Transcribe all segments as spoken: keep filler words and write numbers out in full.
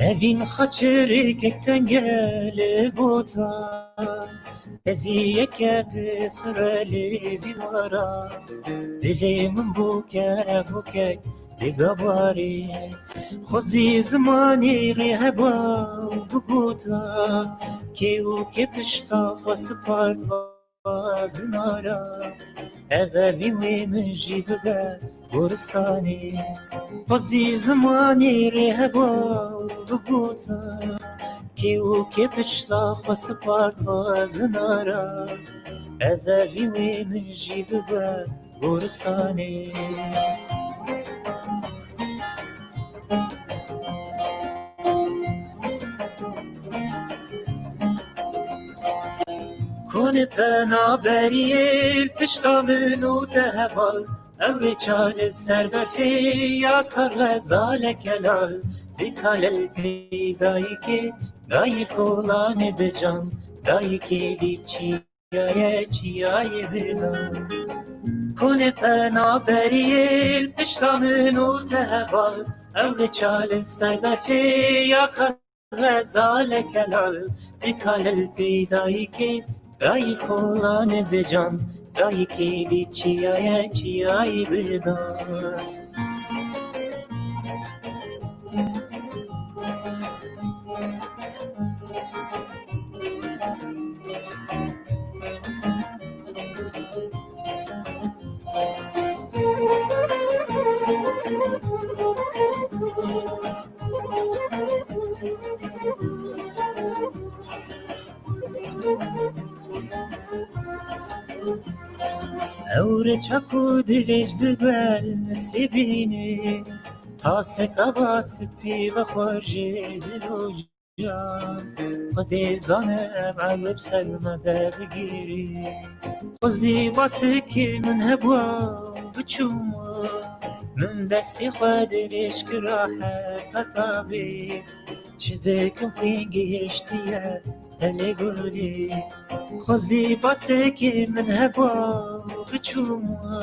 Evîn xaçirêkek tenge li bota, eziyeke difire lê bîwara, dilê min bûke bûkek li gabarê. Xwezî zimanê rê heba û bigota, kê û kê pişta xwe spart va zinara, ev evî wê min jî bibe goristanê. Xwezî zimanê rê heba û bigota, kê û kê pişta xwe spart va zinara, ev evî wê min jî bibe goristanê. Konê penaberiyê li pişta min û te heval, ew rêça li ser berfê ya kar xezaleke lal, dika lel pey dayikê, dayik olanê bi can, dayikê dî çi Çiyayê, çiyayê birdan. Konê penaberiyê li pişta min û te heval, ew rêça li ser berfê ya kar xezaleke lal, dika lel pey dayikê, dayik olanê bi can, dayikê dî çiyayê, çiyayê birdan. Ew rêça ku dirêj dibe li Nisêbînê, tasek ava spî ve xwe jê diloje. Xwedê zane ev ewê bi ser me de bigirî. Xwezî basikê min hebûa biçûma, min destê xwe dirêj kira heta tavê. Çi bikim xwîn gihiştiye tenê gulî. Xwezî basikê min hebûa biçûma,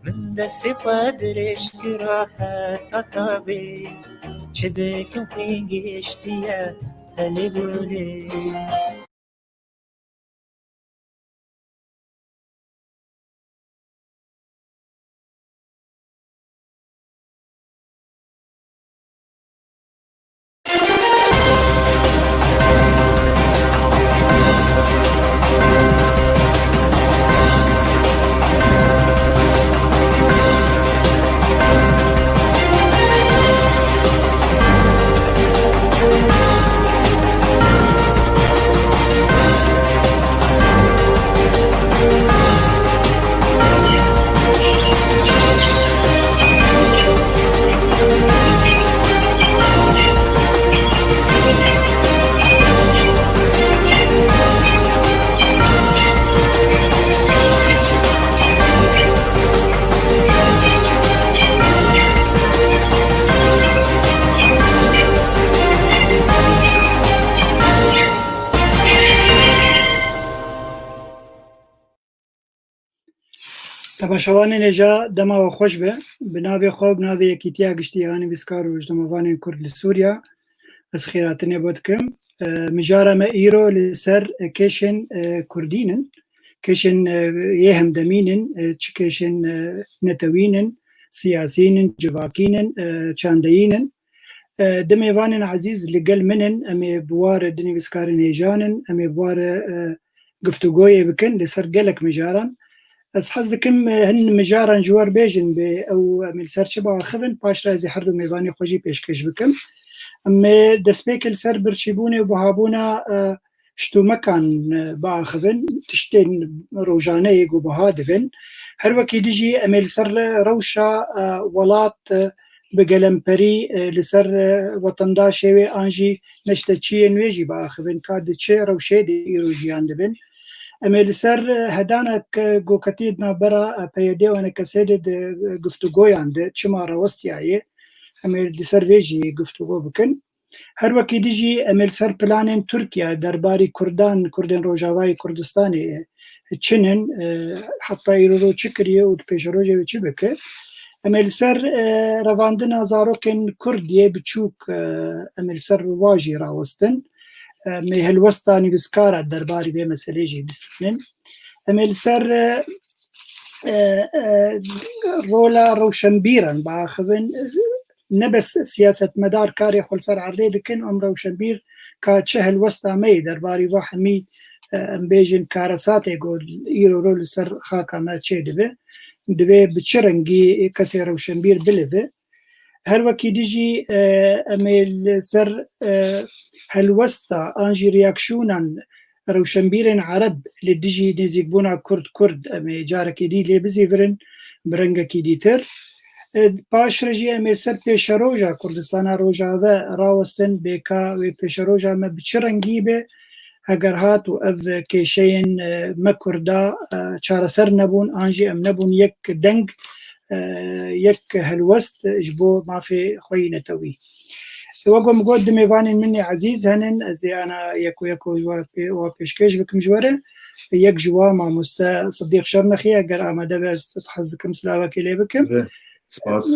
min destê xwe dirêj kira heta tavê. Çi bikim xwîn gihiştiye tenê gulî. Temaşevanên hêja, dema we xweş be. Bi navê xwe û bi navê Yekîtiya Giştî ya Nivîskar û Rojnamevanên Kurd li Sûriya, ez xêrhatinê bo dikim. E, mijara me îro li ser, e, kêşên, e, kurdîn in. Kêşên, e, yê hemdemîn in, e, çi kêşên, e, netewîn in, siyasîn in, civakîn in, e, çandeyîn in. E, di mêvanên ezîz li gel min in, em ê bi wa re di nivîskarên hêjan in, em ê bi wa re, e, guftûgoyê bikin li ser gelek mijaran. Ez hez dikim, e, hin mijaran ji we re bêjin, bê ew em ê li ser çi biaxivin, paş re ez ê her du mêvanê xwe jî pêşkêş bikim. Em ê destpêkê li ser birçîbûnê û bihabûna, e, ştûmekan, e, biaxivin, tiştên rojaneyê ku biha dibin. Her wekî dî jî em ê li ser rewşa, e, welat, e, bi gelemperî, e, li ser, e, wetendaşê wê an jî neşteçiyên wê jî biaxivin, ka di çi rewşê de îro jiyan dibin. Em ê li ser, e, hedanek, e, goketî di navbera, e, P Y D û N K S de, e, guftûgoyan de çima rawestiyaye, em ê li ser vê jî guftûgo bikin. Her wekî dî jî em ê li ser planên Tirkiye derbarî Kurdan, Kurdên Rojavayê Kurdistanê çi ne, e, heta îro çi kiriye û di pêşerojê wê çi bike. Em ê li ser, e, revandina zarokên Kurd yê biçûk, e, em ê li ser wajî rawestin. E, em ê helwesta nivîskara derbarî vê meselê jî bistînin. Em ê li ser, e, e, e, rola rewşenbîran biaxivin. Ne bes siyasetmedar karê xwe li ser erdê dikin, em rewşenbîr ka çi helwesta me yê derbarî va hemî, e, em bêjin karesatê ku îro ro li ser xaka me çêdibe, divê bi çi rengî kesê rewşenbîr bilive. Her wekî dijî, e, em ê li ser, e, helwesta an jî reaksiyûnan rewşenbîrên Ereb li dijî nêzîkbûna Kurd-Kurd em ê carekî dî lê bizîvirin bi rengekî dîtir. E, paş re jî em ê ser pêşeroja Kurdistana Rojave rawestin, bê ka wê pêşeroja me bi çi rengî be, heger hat û ev kêşeyên, e, me Kurda, e, çareser nebûn, an jî em nebûn yek deng, e, yek helwest ji bo mafê xwe yî netewî. Wek ku min got, du mêvanên min ê ezîz henin, ez ê ana yeko yeko ji we pê-, wa pêşkêş bikim ji we re. Yek ji wa mamoste Sidîq Şernexî, eger amade be, ez hez dikim silavekê lê bikim. Spas.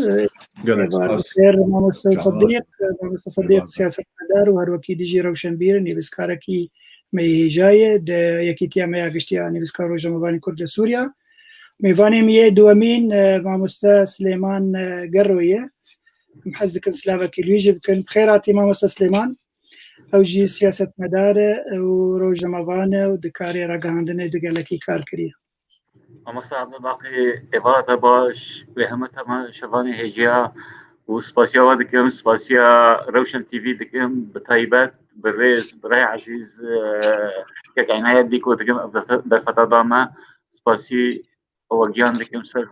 Gelek spas. Xêr, mamoste Sidîq, mamoste Sidîq siyasetmedar û her wekî dijî rewşenbîr, nivîskarekî me yê hêja ye, di Yekîtiya me ya Giştî ya Nivîskar Rojnamevanî Kurd li Sûriya. Mêvanê min yê duwemîn, e, mamoste Silêman, e, Gerro ye. Em hez dikin silavekî li wî jî bikin. Bi xêr hatî mamoste Silêman. Ew jî siyasetmedar e û rojnamevan e û di karê ragihandinê de gelekî kar kiriye. Mamoste Abdulbaqî, êvara te baş, wê hemû temaşevanê hêjiya û spasiya we dikim, spasiya Rewşen T V dikim, bi taybet, bi rêz, bi rêz ezîz, e, kek Enayet Dîko dikim, ev derfe-, derfeta da me, spasî we giyan dikim ser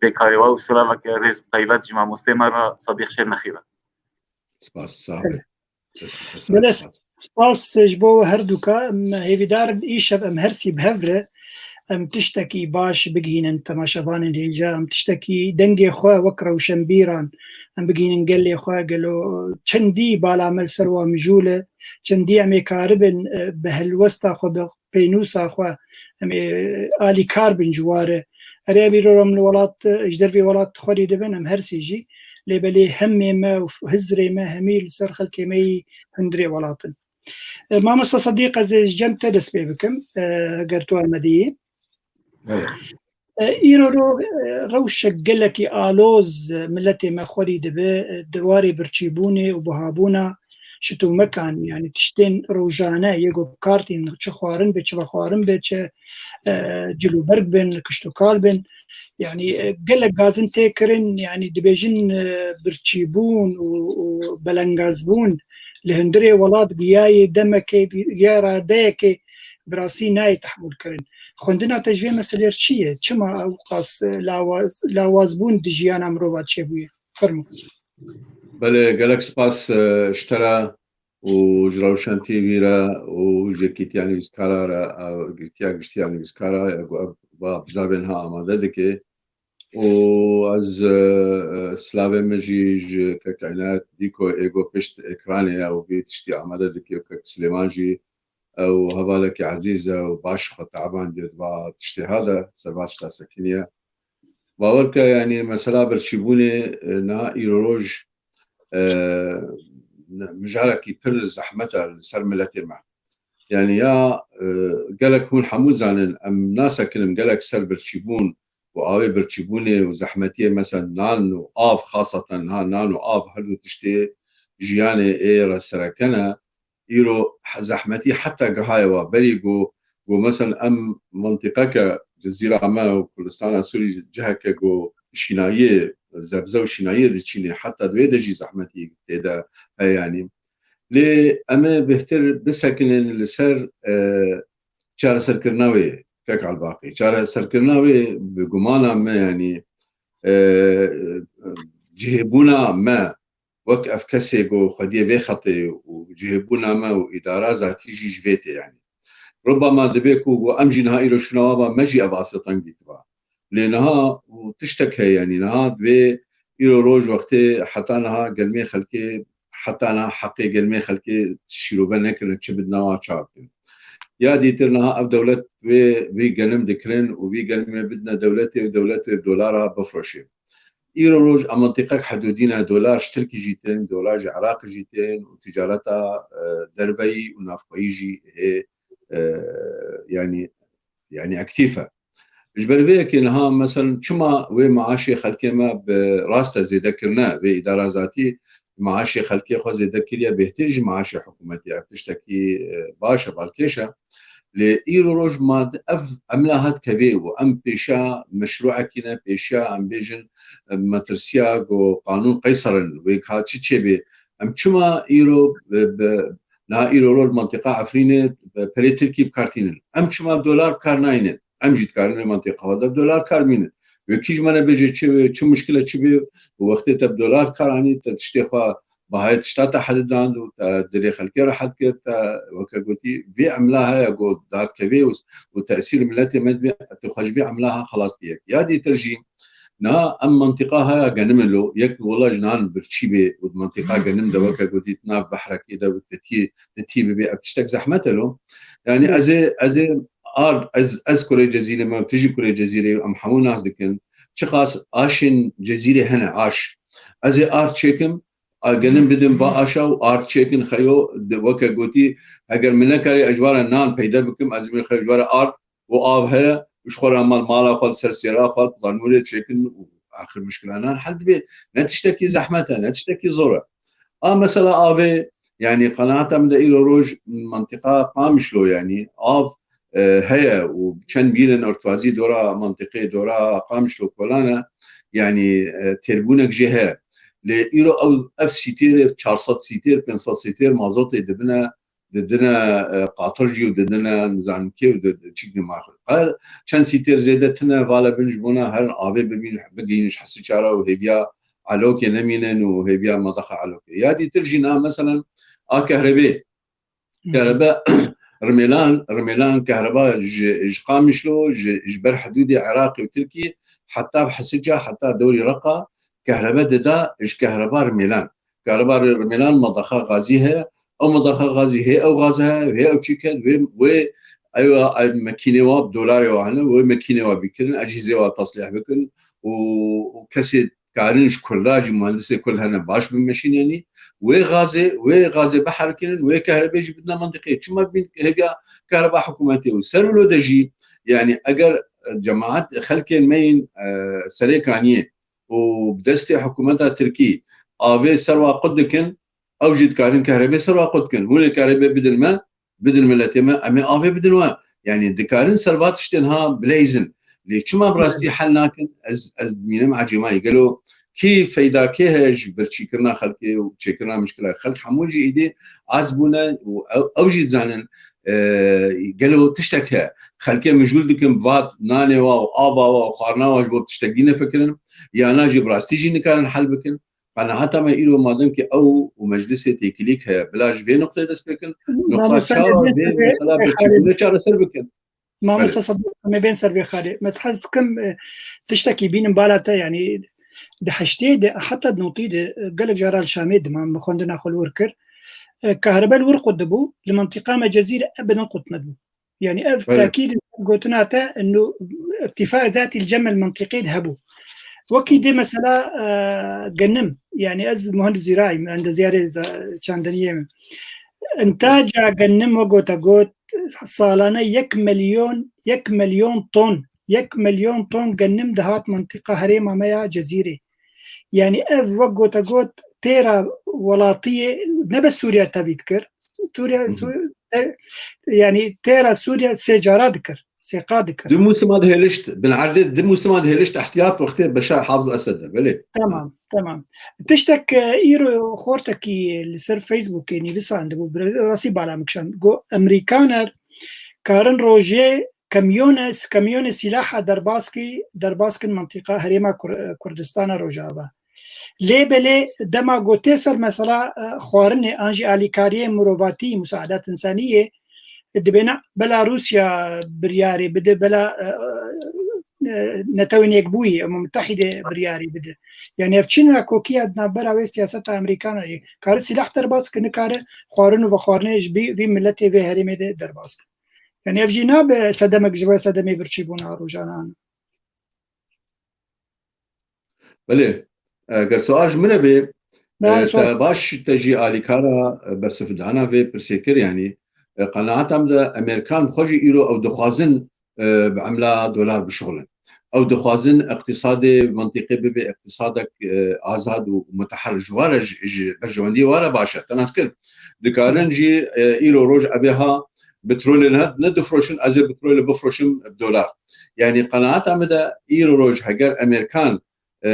vê karê we û silaveke rêz bi taybet ji mamostê me re Sadiq Şêrnexî re. Spas, sax be. Belê, spas ji bo we her duka. Em hêvîdar in îşev em her sî bi hev re em tiştekî baş bigihînin temaşevanên hêja, em tiştekî dengê xwe wek rewşenbîran em bigihînin gelê xwe, gelo çendî bala me li ser wan mijûl e, çendî em ê karibin, e, bi helwesta xwe, bi pênûsa xwe em ê alîkar bin ji wa re. Erê, em îro em li welat, ji dervê welat xwedî dibin, em her sê jî, lê belê hemê me û hizrê me hemî li ser xelkê me yî hundirê welat in. E, mamosta Sedîq, ez ê ji cem te dest pê bikim, e, eger tu amade yî. Evet. E, îro ro, e, rewşek gelekî aloz, e, miletê me xwerî dibe, e, di warê birçîbûnê û buhabûna şitomekan, yanî tiştên rojane, yê ku kartîn, çi xwarin be, çi vexwarin be, çi, e, cilûberg bin, kiştokal bin. Yanî, e, gelek gazin tê kirin, yanî dibêjin, e, birçîbûn û, û belengazbûn li hundirê welat giyayê demekê, giya radeyekê bi rastî nayê tehmûl kirin. Xwendina te ji vê meselê re çi ye? Çima ew qas, e, lawaz, lawazbûn di jiyana mirova çêbûye? Fermo. Belê, gelek spas, e, ji te re û ji Rewşen T V re û ji Yekîtiya Nivîskara re, e, Yekîtiya Giştî ya Nivîskara, e, ku ev va bizavên ha amade dike. Û ez, e, e, silavê min jî ji kek Enayet Dîko ê ku pişt ekranê ye û vê tiştî amade dike û kek Silêman jî ew hevalekî ezîz e û baş xwe teban diye di va tiştê ha de, serva tişta sekiniye. Bawer ke, yanî mesela birçîbûnê, e, niha îro roj, e, ne-, mijarekî pir zehmet e li ser miletê me. Yanî ya, e, gelek hûn hemû zanin, em nasekinin gelek ser birçîbûn û awê birçîbûnê û zehmetiyê mesela nan û av, xaseten niha nan û av her du tiştê jiyanê ê re sereke ne. Îro he-, zehmetî heta gihaye wa. Berî ku, ku mesela em mintîqeke Cizîra me û Kurdistana Sûrî ciheke ku şînayiyê, zebze û şînayiyê diçînê, heta di wê de jî zehmetî tê de heye yanî. Lê em ê bêhtir bisekinin li ser, e, çareserkirina wê, kek Elbaqî. Çareserkirina wê bi gumana me, yanî, e, cihêbûna me wek ev kesê ku xwediyê vê xetê û cihêbûna me û îdara zatî jî ji vê tê, yanî. Rubama dibe ku, ku em jî niha îro şûna wa ba me jî ev asê teng dîtiba. Lê niha û tiştek heye, yanî niha divê îro roj wextê heta niha gelmê xelkê, heta niha heqê gelmê xelkê şîrove nekirine, çi bidine wa çawa bikin. Ya dîtir niha ev dewlet wê, vî genim dikirin û vî gelimê bidine dewletê û dewlet wê bi dolara bifroşê. Îro roj a mintîqek hedûdî ne, dolar ji Tirkî jî tên, dolar ji Iraqê jî tên û ticareta, e, derveyî û navxweyî jî hê, e, yanî, yanî aktîf e. Ji ber vê yekê niha, meselen, çima wê maaşê xelkê me bi rast e zêde kirine, vê îdara zatî maaşê xelkê xwe zêde kiriye, bêhtir jî maaşê hikûmetê, ev tiştekî, e, baş e, balkêş e. Lê îro roj ma di-, ev emla hat kevê û em pêşiya meşrûekî ne, pêşiya em bêjin, e, metirsiya ku qanûn qeyser in, wê ka çi çêbê. Em çima îro bi, bi, niha îro roj mintîqa Efrînê bi perê Tirkî bi kar tînin? Em çima bi dolar bi kar nayînin? Em jî dikarin vê mintîqa xwe de bi dolar bi kar bînin. Wê kî ji me re bêje çi, çi muşkile çi bê û wextê te bi dolar bi kar anî, te tiştê xwe, bahayê tişta te hedi dan û te dilê xelkê rehet kir, te weke gotî vê emla heye ku datkevê û, û tesîr miletê me dibê, tu xwe ji vê emla ha xelas kiriye. Ya dîtir jî niha em mintîqa haya genim e lo, yek wela ji nan birçî bê û di mintîqa genim de weke gotî di nav behrekê de û di tî, di tî bibê, ev tiştek zehmet e lo. Yanî ez ê, ez ê ard, ez, ez kurê Cezîrê me û tu jî kurê Cezîrê yî, em hemû nas dikin. Çiqas aşên Cezîrê hene, aş. Ez ê ard çêkim, a genim bidim va aşa û ard çêkin xeyo, de weke gotî, heger min nekarî ez ji we re nan peyde bikim, ez ê xeyo ji we re ard û av heye, ji xwe re mal, mala xwe li ser sêra xwe, li zanûrê çêkin û axir muşkila nan hel dibê. Ne tiştekî zehmet e, ne tiştekî zor e. A mesela avê, yanî qenaeta min de îro roj mintîqa Qamişlo, yanî av, e, heye û çend mîlên ortwazî dora mintîqê, dora Qamişlo Kolan e, yanî, e, têrbûnek jê heye. Lê îro ew, ev sîtêrê çar sed sîtêr, pênc sed sîtêr mazotê dibine, didine, e, qatir jî û didine nizanim kê û di, di çik dimaxir. Qe çend sîtêr zêde tine, vala bin ji bona her avê bibîn, bigihîn ji Hesiçara û hêviya Elokê nemînin û hêviya madaxa Elokê. Ya dîtir jî na, meselen, a kehrebê, Kerebe Rimêlan, Rimêlan kehreba ji, ji Qamişlo, ji, ji ber hidûdê Iraqê û Tirkî heta Hesica, heta dewrî Reqa, kehrebe dida ji kehreba Rimêlan. Kehreba Rimêlan madaxa gazî heye, ew madaxa gazî hê ew gaz heye, hê ew çîk heye, wê, wê ew, ew mekînê wa bi dolarê wa hene, wê mekînê wa bikirin, ecîzê wa teslîh bikin û, û kesê karin ji Kurda jî, muhendisê Kurd hene baş bimeşînenî. Wê gazê, wê gazê biherikinin, wê kehrebê jî bidine mintîqê. Çima bîn hêviya kehreba hikûmetê û ser wilo de jî, yanî eger, e, cemaet, xelkên me yên, e, Serê Kaniyê û bi destê hikûmeta Tirkî avê ser wa qut dikin, ew jî dikarin kehrebê ser wa qut dikin. Hûn ê kehrebê bidin me, bidin miletê me, em ê avê bidin we. Yanî dikarin ser va tiştên ha bileyzin. Lê çima bi rastî hel nakin? Ez, ez dimînim ecêmayî. Gelo kî feydakê heye ji birçîkirina xelkê û çêkirina mişkila? Xelk hemû jî êdî az bûne û ew, ew jî dizanin, e, gelo tiştek heye. Xelkê mijûl dikin va nanê wa û ava wa û xwarina wa ji bo tiştek dî nefikirin. Ya na jî bi rastî jî nikarin hel bikin. Qenaeta me îro madem ki ew û meclisê têkilîk heye, bila ji vê noqteyê dest pê kin, noqta çawa vê mesela birçîbûnê çareser bikin. Mamosta Sadiq, em ê bên ser vê xalê. Me dihez dikim, e, tiştekî bînim bala te, yanî di heştê de, heta di notî de, e, gelek cara li Şamê dimam, min xwendina xwe li wir kir. E, kahrebe li wir qut dibû, li mintîqa me Cezîre ebeden qut nedibû. Yanî ev Belê. Tekîd gotina te, inu irtîfa zatî li cem el mintîqê de hebû. Wekî dê mesela, e, genim, yanî ez muhendis zîraî me, endeziyarê za-, çandeniyê me. Întaca genim wek gote got, salane yek milyon, yek milyon ton, yek milyon ton genim dihat mintîqa herêma me ya Cezîrê. Yanî ev wek gote got, têra welatiyê ne bes Sûriye tevî dikir. Sûriye, Hı hı. Sû-, te-, yanî têra Sûriye sê cara dikir, sê qa dikir. Du mûsima dihêlişt, bin erdê du mûsima dihêlişt ehtiyat wextê Beşar Hafiz Esed de, belê. Tamam, tamam. Tiştek, e, îro xortekî li ser Facebookê nivîsandibû, bi rastî bala min kişand. Got, Emerîkaner karin rojê kamyone, kamyonê sîlaha derbaskî, derbas kin mintîqa herêma Kur-, Kurdistana Rojava. Lê belê dema ku tê ser mesela, e, xwarinê an jî alîkariyê mirovatî, musaedat însaniyê, dibêne bela Rûsya biryarê bide, bela, e, e, Netewên Yekbûyî, Umem Mutehîdê biryarê bide. Yanî ev çi nakokiya di navbera wê siyaseta Amerîkanê ye? Kare sîlah derbas bike, nikare xwarin û vexwarinê ji vî, vî miletê vê herêmê de derbas bike. Yanî ev jî nabe sedemek ji bo sedemê birçîbûna rojane. Belê, e, ger sual ji min re bê, e, te baş te jî alîkara, e, bersivdana vê pirsê kir, yanî, e, qenaeta min de Amerîkan bi xwe jî îro ew dixwazin, e, bi emla dolar bişuxulin. Ew dixwazin iqtîsadê mintîqê bibe iqtîsadek, e, azad û muteher ji wa re, ji, ji berjewendiyê wa re baş e. Te nas kir. Dikarin jî, e, îro roj ebê ha petrolê ne, ne difroşin, ez ê petrolê bifroşim bi dolar. Yanî qenaeta min de îro roj heger Amerîkan e,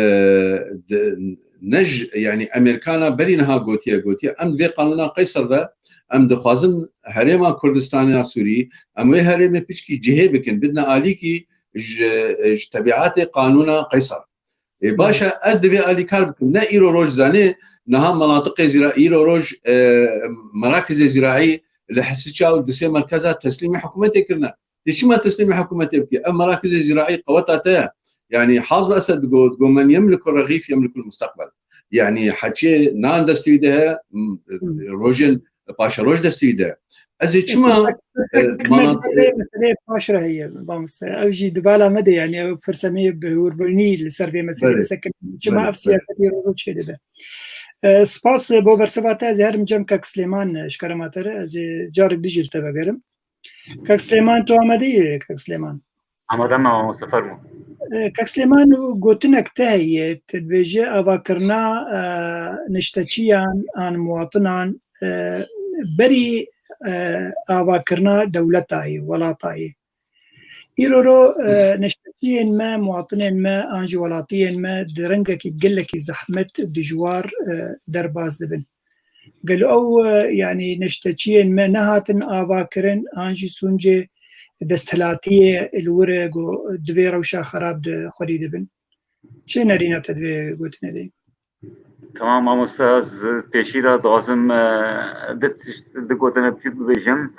de, ne ji, yanî Amerîkana berî niha gotiye, gotiye, em vê qanûna Qeyser de em dixwazin herêma Kurdistanê ya Sûrî, em wê herêmê piçkî cihê bikin, bidine alîkî ji, ji tebiatê qanûna Qeyser. Ê, baş e, ez divê alîkar bikim. Ne îro roj zanê, niha menatiqê zîra-, îro roj, e, merakizê zîraî li Hesiça û di sê merkeza teslîmî hikûmetê kirine. Tê çima teslîmî hikûmetê bike? Ev merakizê zîraî qeweta te ye. Yanî Hafız Esed digot, digot, "Men yemliku rexîf, yemliku l-mustaqbel." Yanî heçê nan destî wî de heye, m-, rojên paşeroj destî wî de. Ez ê çima, e, mana- Meseleyê, meseleyê paş re heye, mamoste. Ew jî di bala me de, yanî ew firsemê bi hûrbûnî li ser vê meselê Belê. bisekin. Çima Belê, ev belê. siyasetê ro çêdibe? E, spas bo bersiva te, ez ê herim cem Kak Silêman, e, ji kerema te re, ez ê carek dî jî li te vegerim. Kak Silêman, tu amade yî, Kak Silêman? Amade me, mamoste, fermo. E, Kak Silêman, gotinek te heye, te dibêje avakirina, e, nişteçiyan an muwatinan, e, berî, e, avakirina dewleta yê, welata yê. Îro ro, e, nişteçiyên me, muwatinên me, an jî welatiyên me di rengekî gelekî zehmet, dijwar, e, derbas dibin. Gelo ew, e, yanî neşteçiyên me nehatin avakirin, an jî sûncê desthilatiyê li wir e, ku di vê rewşa xerab de xwedî dibin? Çi nerîna te di vê gotinê de? Tamam mamoste, ez pêşî de dixwazim, e, du tişt, du gotinê biçûk bibêjim.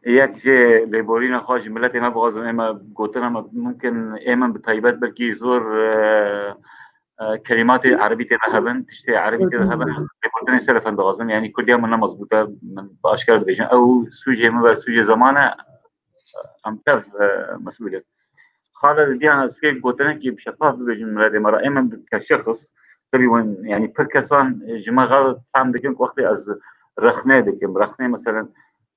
Yek jê lêborîna xwe ji miletê me bixwazim, ê me gotina me mumkin ê min bi taybet belkî zor, e, e, kelîmatê erebî tê de hebin, tiştê erebî tê de hebin, ez lêborînê ser fan dixwazim, yanî kurdiya min ne mezbût e, min bi aşkere dibêjim. Ew sûcê min ve sûcê zeman e, em tev, e, mesûl in. Xalid Diyan, ez kê gotinekî bi şefaf bibêjim miletê me re, ê min ke şexs, tevî wan, yanî pir kesan ji me xelet fehm dikin ku wextê ez rexne dikim, rexne meselen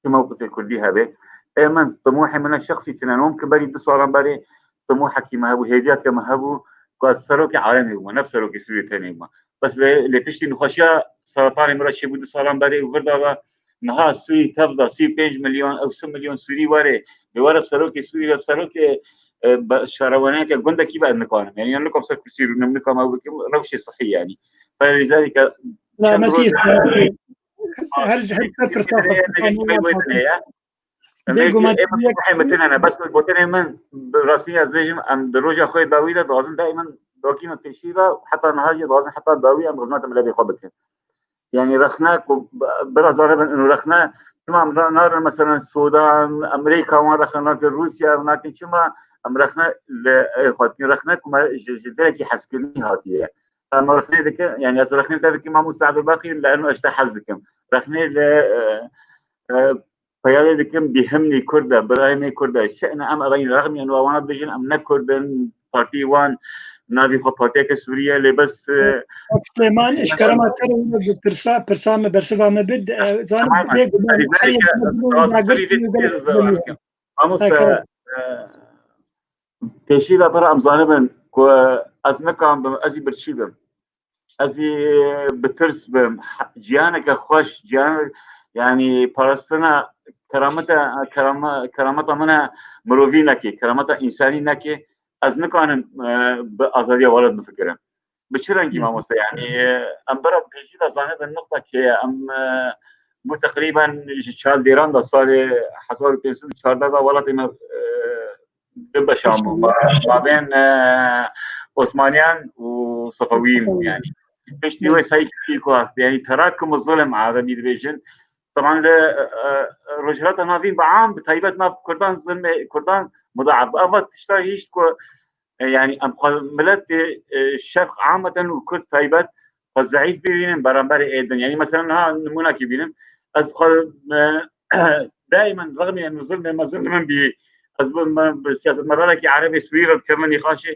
çi mewqifê kurdî hebe. Ê min, timûhê min ne şexsî tine ne, mumkin berî du salan berê timûhekî me hebû, hêviyeke me hebû ku ez serokê alemê bûme, ne bi serokê Sûriyê tenê bûme. Bes lê, lê piştî nexweşiya seretanê min re çêbû du salan berê û vir da ve niha Sûrî tev da sî û pênc milyon, ew sî milyon Sûrî were, lê were bi serokê Sûrî ve, bi serokê, e, be-, şarewaniyeke gundekî ve ez nikarim. Yanî, yan nikom ser kursî rûnim, nikom ew bikim, rewşê sihî yanî. Perîzerî ke Selametî, selametî. Her, her ser pirsa xwe. Bêguman. Em ê, ê, ê, ê, ê, ê, ê, ê, bes gotinê min, bi rastî ez bêjim, em di roja xwe dawî de dixwazin daîmen dokî me pêşî de, heta niha jî dixwazin heta dawî em xizmeta miletê xwe bikin. Yanî rexne ku bi-, biraz zane bin, rexne, çima em ra-, narin, meselen, Sudan, Amerîka wan rexne nakin, Rûsya nakin, çima em rexne li, ê, xwe dikin, rexne ku me ji, ji derekî hezkirinî hatiye. Em rexnê dikin, yanî ez rexnê te dikim, Mamoste Ebdulbaqî, li eno ez te hez dikim. Rexnê li, e, e, peyalê dikim, bîhimnî Kurd e, birayê me Kurd e. Şe'ne em ereyn rexmî eno wana dibêjin, em ne Kurd in, partî wan, navî xwe partiyeke Sûrî ye, lê bes, e, Kak Silêman, ji kerema te re wilo bi pirsa, pirsa me, bersiva me bid, e, zanim Tamam, bêguman, perîzerê her ke, yek rawastin serî vê tiştê zor dikim. Mamoste, e, pêşî de pir em zanibin ku ez nikaribim, ez ê birçî bim. Ez ê bi tirs bim. He-, ciyaneke xweş, ciyan, yanî parastina kerameta, kerama-, kerameta min e, mirovî neke, kerameta însanî neke. Ez nikarim, e, bi azadiya welat bifikirim. Bi çi rengî, Hı hı. mamoste? Yanî, e, em bira pêşî de zanibin nuqta kê ye. Em, e, bû teqrîben ji çar dêran de salê hezar û pênc sed û çardeh de welatê me, e, du beşan bû. Ma-, mabên, e, Osmaniyan û Sefewî bû yanî. Piştî wê Seyîd Şîko hat. Yanî terakum zulm erebî dibêjin. Taban li, e, e, Rojhilata Navîn bi am, bi taybet nav Kurdan zulmê, Kurdan mudaaf. Eva tişta hîşt ku, e, yanî em xwe miletê, e, şerq ameten û Kurd taybet xwe zeîf bibînin beramberê ê din. Yanî mesela niha nimûnekî bînin. Ez xwe, e, daîmen rexmî em zulmê me zulmê min bî. Ez bi, me, bi siyasetmedarekî erebê Sûrî re dikevim nîqaşê.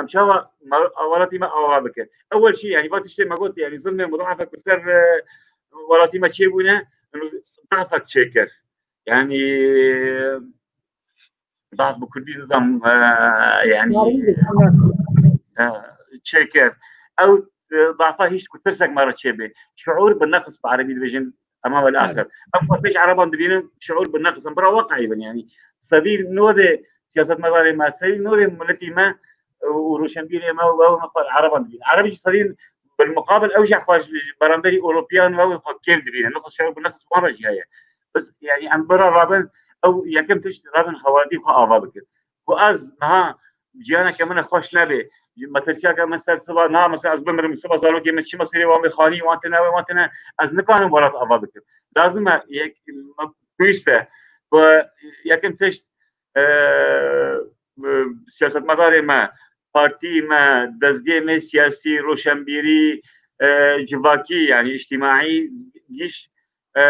Em çawa me, welatî me ava bikin? Ewel jî, yanî, va tiştê me got, yanî, zilmê mudaefe ku ser, e, welatî me çêbûne, dahfek çêkir. Yanî, dahf bi kurdî nizam, e, yanî, e, çêkir. Ew, e, dafa hîşt ku tirsek me re çêbe. Şuur bi neqis bi erebî dibêjin, emam el axir. Em xwe pêş ereban dibînin, şuur bi neqis. Em bira weqayî bin, yanî. Sedî nodê siyasetmedarê me, sedî nodê miletî me, e, û roşenbîrê me û ew me xwe ereban dibînin. Erebî jî sedî bilmuqabil ew jî xwe ji beramberî Ewropiyan ve xwe kêm dibînin. Nexwe şuur bi neqis wan re jî heye. Bes, yanî, em bira rabin, ew yekem tişt rabin hewardî xwe ava bikin. Ku ez niha ciyaneke min e xweş nebe, metirsiyeke min ser siba, niha mesela ez bimirim, siba zarokê min çima sêrê wan bê, xanî wan tine, wê wan tine, ez nikanim welat ava bikim. Lazim e yek, me pêwîst e ku yekem tişt, e, e, siyasetmedarê me, partî me, dezgehê me siyasî, roşenbîrî, e, civakî, yanî îctîmaî, giş, e,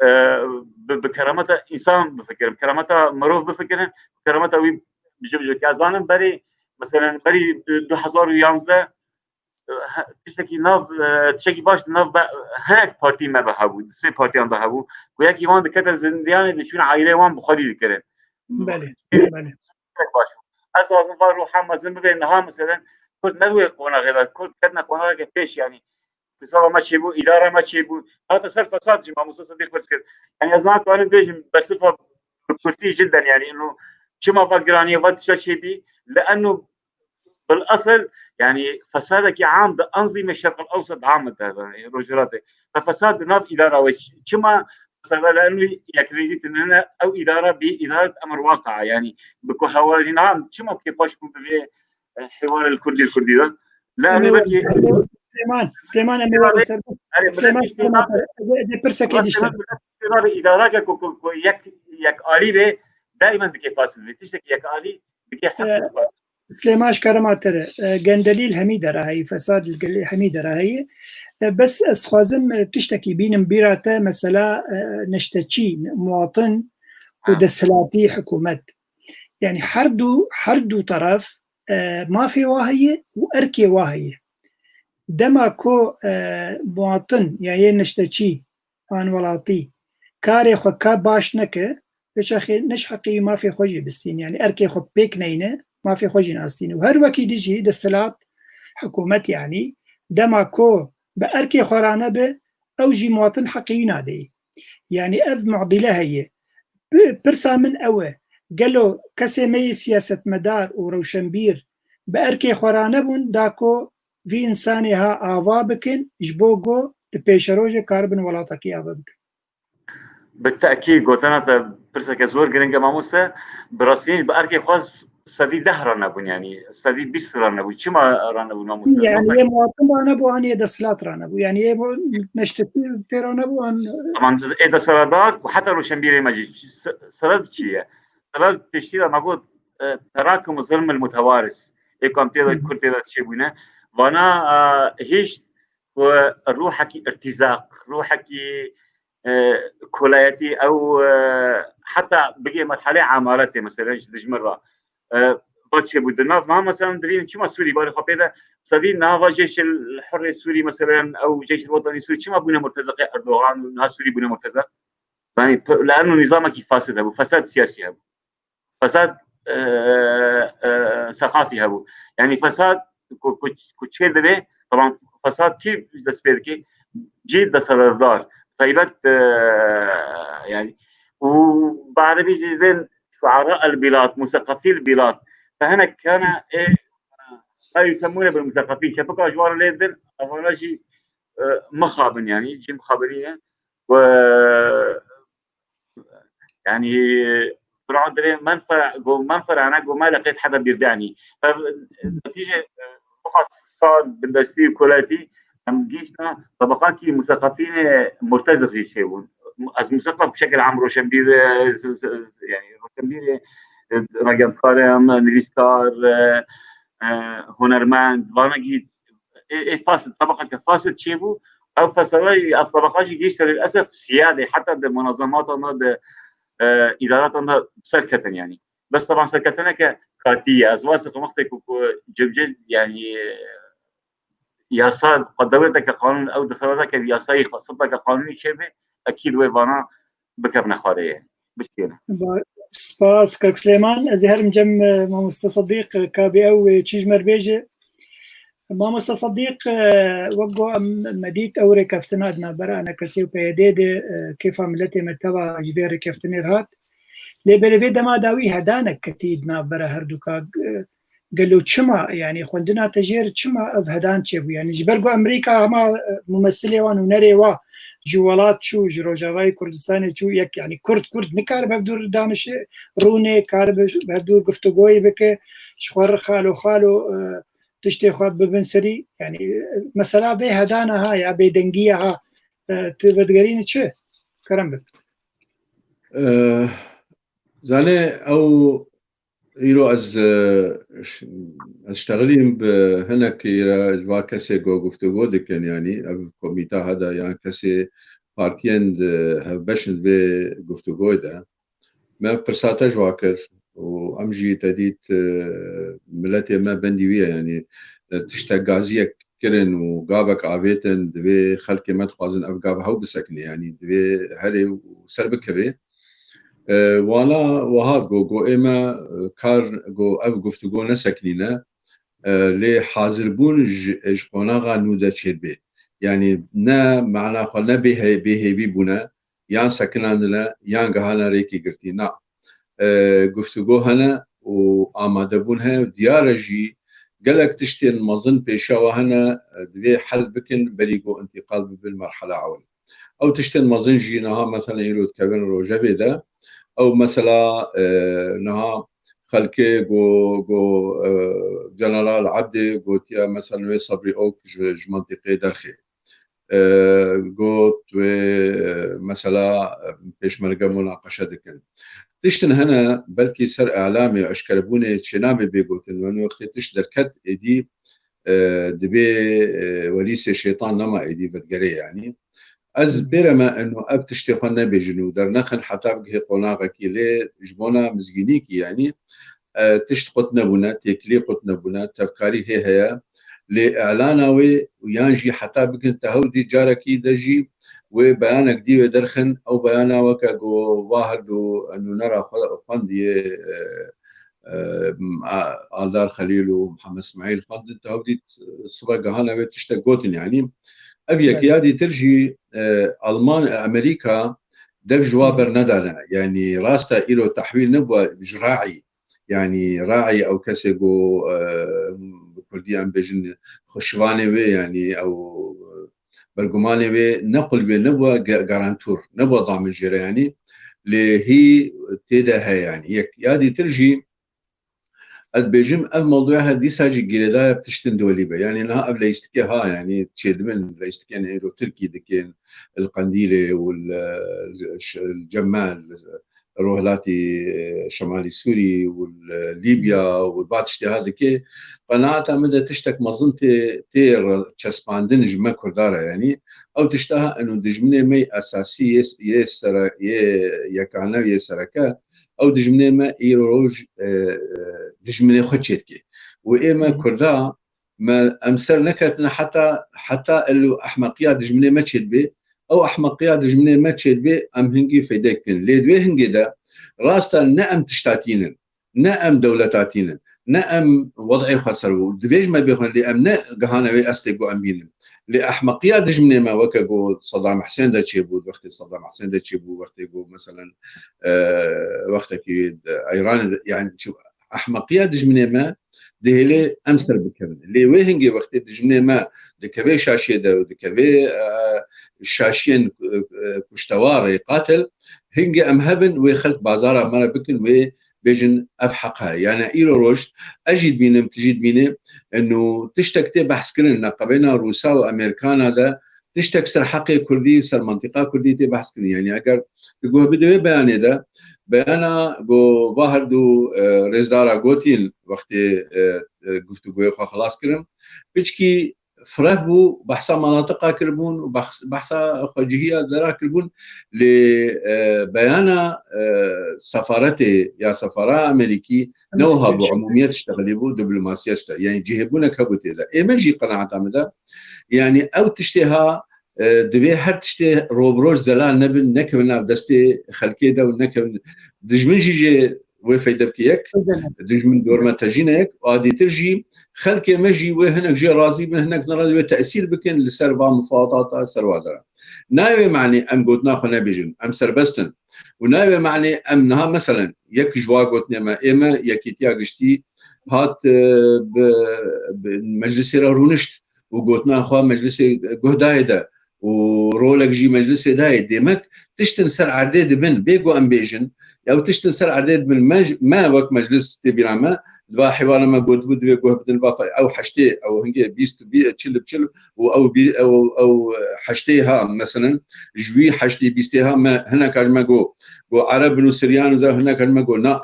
e, bi, bi kerameta însan bifikirin, kerameta mirov bifikirin, kerameta wî bijî bijî. Ez zanim berî, meselen, berî du hezar û yanzdeh, e, he-, tiştekî nav, e, tiştekî baş di nav be-, hinek partî me ve hebû, di sê partiyan de hebû. Ku yekî wan dikete zindiyanê, diçûn aîleyê wan bi xwedî dikirin. Belê, belê. Hinek baş bû. Ez dixwazim va ruha mezin bibe, niha, meselen, Kurd ne di wê qonaxê de, Kurd ketine qonaxeke pêş, yanî. Îqtisada me çêbû, îdara me çêbû. Hate ser fesad jî mamoste Sedîq pirs kir. Yanî ez nakarim bêjim bersifa bi kurtî cilden, yanî, ino çima va giranî ye, va tişta çêbî? Li eno bil esil, yanî, fesadekî am di enzîmê Şerq el Ewsat am e, yanî, Rojhilatê. Fe fesad di nav îdara wê ç-, çima fesada li eno yekrêzî tune ne, ew îdara bî îdaret emir waqia, yanî, bi ku hewarî niha çima kêfxweş bû bi vê, e, hêwarê li kurdî li kurdî de. La, em ê belkî Süleyman, Süleyman, em ê were ser. Erê, Süleyman, millet işte Süleyman, bak, ez ê pirsekê Allah dişte. Sebebi millet işte bak, idare ke ku, ku, ku yek, yek alî be, daîmen dike fasil be. Tiştek yek alî dike hep fasil. Süleyman, ji kerema te re, e, gendelî li hemî dera heyî, fesad li gelê hemî dera heyî. E, bes ez dixwazim, e, tiştekî bînim bîra te, mesela, e, neşteçî, muwatin û desthilatî hikûmet. Yani her du, her du taraf, e, mafê wa heye û erkê wa heye. Dema ku, e, muwatin ya yê neşteçî an welatî karê xwe ka baş neke, vê çaxê ne ji heqî mafê xwe jî bistîn, yani erkê xwe pêk neyne, mafê xwe jî nastîne. Û her wekî dî jî desthilat, hikûmet, yani dema ku bi erkê xwe ranebe, ew jî muwatin heqî wî nadeyê. Yani ev muadîle heye. Pi-, pirsa min ew e, gelo kesê me yê siyasetmedar û rewşenbîr bi erkê xwe ranebûn da ku vî însanê ha ava bikin, ji bo ku di pêşerojê karibin welatekî ava bikin? Bi tekîd gotina te pirseke zor giring e, mamoste. Bi rastî bi erkê xwe sedî deh ranebûn, yanî sedî bîst ranebûn. Çima ranebûn, mamoste? Yani yê muwatin ranebû, an yê desthilat ranebû. Yani yê mu-, neştetî pê ranebû, an Tamam, ê desthilatdar û heta roşenbîrê me jî. Se-, sebeb çi ye? Sebeb piştî de me got, e, terakum zilm el mutewaris. Ê ku em tê de, Hı. Kurd tê de çêbûne. Vana, e, hişt ku ruhekî irtîzaq, ruhekî, e, kolayetî, ew, e, heta bigê merhelê emaretê, meselen, ji dijmin re, e, va çêbû. Di nav, ma, meselen, dibînin çima Sûrî barê xwe pê de, sedî nava Ceyşil Hurrê Sûrî, meselen, ew Ceyşil Wetanî Sûrî çima bûne murtezeqê Erdogan û niha Sûrî bûne murtezeq? Yani, pe-, li eno nîzamekî fasid hebû, fesad siyasî hebû. Fesad, e, e, sexafî hebû. Yani fesad ku, ku, ku çê dibe, taban fesad kî dest pê dike? Cî desthilatdar. Taybet, e, yani, û bi erebî jî dibên şuara el bilad, museqefî el bilad. Fe hinek kana ê, ma yusemûne bil museqefîn. Çepika ji wan re lê din, evana jî, e, mixabin, yani, cî mixabinî ye. Ve Yani, Kur'an dirê men fera, go men ferana, go me leqet heda birdanî. Ev netîce, e, bu has sal bindestî kolatî, em gişna tabaqaki musaqafînê murtezif jî çêbûn. Ez musaqaf şekil am roşenbîr, e, z-, z-, yani roşenbîrê, e, ragendkar em, nivîskar, e, e, hunermend, vana gî, e, e, fasid, tabaqeke fasid çêbû. Ev fesada, ev tabaqa jî gihîşt ser esef siyadê, heta di munazematan de, di, e, îdaratan de serketin yani. Bes taban serketineke katî ye. Ez wazim wextê ku, ku cebcel yani, e, yasa, dewleteke qanûn, ew deselateke yasayî, sedeke qanûnî çêbe, ekîd wê vana bikevne xwarê ye. Bişkêne. Ba-, spas, Kak Silêman. Ez ê herim cem, e, Mamoste Sedîq, e, ka bê ew, e, çî ji me re bêje. Mamoste Sedîq, e, wek got em, me dît ew rêkeftina di navbera E N K S ê û P Y D'ê de, e, kêfa miletê me teva ji vê rêkeftinê re hat. Lê berê vê dema dawî hedanek ketî di navbera herduka, e, gelo çima, yani xwendina te jê re çima ev hedan çêbû? Yani ji ber ku Amerîka hema, e, mumesilê wan û nerê wa ji welat çû, ji Rojavayê Kurdistanê çû, yek yani Kurd, Kurd nikaribe hevdûr danişe, rûnê, karibe hevdûr guftugoyê bike, ji xwe re xalo xalo, e, tiştê xwe bibin serî. Yani, e, mesela vê hedana ha ya bêdengiya ha, e, tu vedigerînî çi? Kerem bik. E, Zanê ew Îro ez, e, ş-, ez ştexilîm bi hinekî re ji va kesê ku guftûgo dikin, yanî ev komîta heda yan kesê partiyên di hevbeş in di vê guftûgoyê de. Me ev pirsa te ji wa kir û em jî te dît, e, miletê me bendî wî ye, yanî, e, tiştek gaziyek kirin û gavek avêtin, divê xelkê me dixwazin ev gav hew bisekine, yanî divê herê û ser bikeve. E, wana wiha got, got ê me, e, kar, got ev guftûgo nesekinîne, e, lê hazirbûn ji, ji qonaxa nû de çêdibe. Yanî ne mana xwe ne bêhe-, bêhêvî bûne, yan sekinandine, yan gihane rêkê girtî. Na. E, guftûgo hene û amadebûn heye û diyar e jî gelek tiştên mezin pêşiya we hene, e, divê hel bikin, berî ku întîqal bibin merhela ewil. Ew tiştên mezin jî niha mesela îro dikevin rojevê de. Ew mesela, e, niha xelkê got, got, e, General Ebdê gotiye mesela wê Sebrî Ok ji, ji mentiqê derxê. E, got wê, e, mesela, e, pêşmerge munaqeşe dikin. Tiştin hene belkî ser elamê, eşkerebûnê çênabe bê gotin. Weno wextê tişt derket êdî, e, dibê, e, welîsê şêtan nema êdî vedigerê yanî. Ez bêre me eno ev tiştê xwe nebêjin û dernexin heta bigihê qonaxekî lê ji bona mizgînîkî yanî, e, tişt qut nebûne, têkilî qut nebûne, tevkarî hê heye. Lê elana wê û yan jî heta bikin te hewdî carekî de jî wê beyanek dî wê derxin, ew beyana weke ku va herdu nûnera xwe xwendiye, e, e, a-, Aldar Xelîl û Mihemed Smehîl xwendin, te hewdî sibe gihane wê tiştek gotin, yanî. Ev yek Belê. Ya dîtir jî, e, Alman, Amerîka dev ji wa Hı. bernedane. Yanî rast e îro tehwîl nebû ji raî. Yanî raî ew kesê ku, e, bi kurdî em bêjin xweşivanê wê, yanî ew, e, bergumanê wê ne qulbê, nebû ge-, garantûr, nebû damin jê re yanî. Lê hî tê de heye yanî. Yek, ya dîtir jî ez dibêjim ev mewduya her dîsa jî girêdayê bi tiştin dolî be. Yanî niha ev leyîstikê ha, yanî çêdibin, leyîstikên îro Tirkî dikin, li Qendîlê û li, li Cemmel, Rojhilatî, e, Şemalî Sûrî û li Lîbya û li va tiştê ha dike, qenaeta min de tiştek mezin tê, tê re çespandin ji me Kurda re, yanî ew tişta ha eno dijminê me yê esasî yê, yê sere-, yê yekane û yê sereke, ew dijminê me îro roj, e, e, dijminê xwe çêdike. Û ê me Hı hı. Kurda, me, em ser neketine heta, heta elo ehmeqiya dijminê me çêdibe. Ew ehmeqiya dijminê me çêdibe, em hingî fêdek bin. Lê di wê hingê de rasta ne em tişta tînin, ne em dewleta tînin, ne em wed'ê xwe ser bû. Divê ji me bêxwin, lê em ne gihane wê estê ku em bînin. Lê ehmeqiya dijminê me weke ku Saddam Husên de çêbû, wextê Saddam Husên de çêbû, wextê ku meselen, e, wextekî di Îranê de, yani çi, ehmeqiya dijminê me dihêlê em ser bikevin. Lê wê hingê wextê dijminê me dikeve şaşiyê de û dikeve, e, şaşiyên, e, e, kuştewarê, qatil, Hingê em hebin, wê xelk bazara me re bikin, wê bêjin ev heq e. Yani îro roj ez jî dibînim, tu jî dibînî, eno tiştek tê behs kirin, neqebeyna Rûsa û Amerîkana de tiştek ser heqê Kurdî û ser mentiqa Kurdî tê behs kirin. Yani eger tu guh bidî wê beyanê de, beyana go va her du, e, rêzdara gotîn wextê, e, e, guftûgoyê xwe xilas kirin. Piçkî fireh bû, behsa manatiqa kiribûn û behs-, behsa xwecihiya dera kiribûn. Lê, e, beyana, e, sefaretê ya sefara Amerîkî ne wiha bû, umûmiyet işte xelî bû, diplomasiyet işte. Yani cihêbûnek hebû tê de. Ê me jî qenaeta min de, yani ew tiştê ha, e, divê her tiştê rojberoj zelal nebin, nekevin nav destê xelkê de û nekevin. Dijmin jî jê wê feyde bike yek, dijmin dorme tejîne yek, û adîtir jî xelkê me jî wê hinek jê razî bin, hinek nerazî wê tesîr bikin li ser va mufawatata ser wa dera. Nayê wê manê em gotina xwe nebêjin, em serbest in. Û nayê wê manê em niha, meselen, yek ji wa gotinê me, ê me yekîtiya giştî hat, e, bi, bi meclisê re rûnişt û gotina xwe meclisê guh dayê de û rolek jî meclisê dayê. Demek tiştin ser erdê dibin, bê ku em bêjin, ew tiştin ser erdê dibin. Me, me wek meclis tê bîra me, di va hêvara me gotibû, divê guh bidin, va ew heştê, ew hingê bîst, bî-, çil bi çil û ew bî-, ew, ew heştê ha, meselen, ji wî heştê bîstê ha me hineka ji me got, got Ereb in û Siryan û ze-, hineka ji me got, na,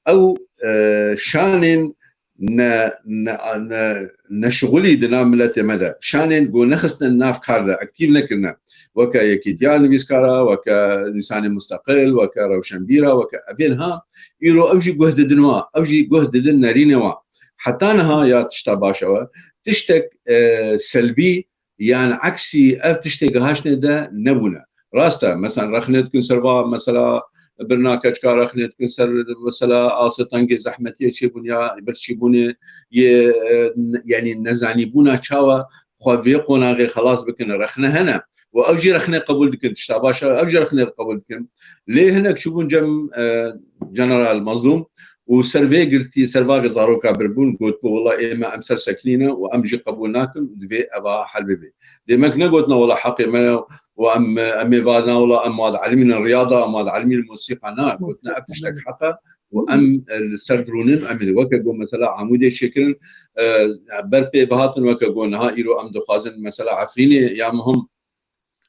ew, e, şanên ne, ne, ne, neşixulî di nav miletê me de. Şanên ku nexistine nav kar de, aktîf nekirine. Weke yekîtiya nivîskara, weke însanê musteqil, weke rewşenbîra, weke evên ha, îro ew jî guh didin wa, ew jî guh didin nerînê wa. Heta niha ya tişta baş ew e. Tiştek, e, selbî yan eksî ev tiştê gihaştine de nebûne. Rast e, mesela rexne dikin ser va mesela birna keçika, rexne dikin ser mesela asê tengê zehmetiyê çêbûn ya birçîbûnê yê, e, n-, yanî nezanîbûna çawa xwe vê qonaxê xelas bikin, rexne hene. Û ew jî rexne qebûl dikin, tişta baş e, ew jî rexne qebûl dikin. Lê hinek çûbûn cem, e, General Mazlûm û ser vê girtî, ser va zaroka birbûn, gotibû, wela ê me em ser sekinîne û em jî qebûl nakin û divê eva hel bibe. Demek negotina, wela heqê me ye û em, em ê va na, wela em wadî elimînin riyada, em wadî elimînin musîqa. Na, gotina ev tiştek heq e û em, e, li ser dirûnin, em ê weke got mesela Amûdê çêkirin, e, ber pê bihatin, weke got niha îro em dixwazin mesela Efrînê ya muhim,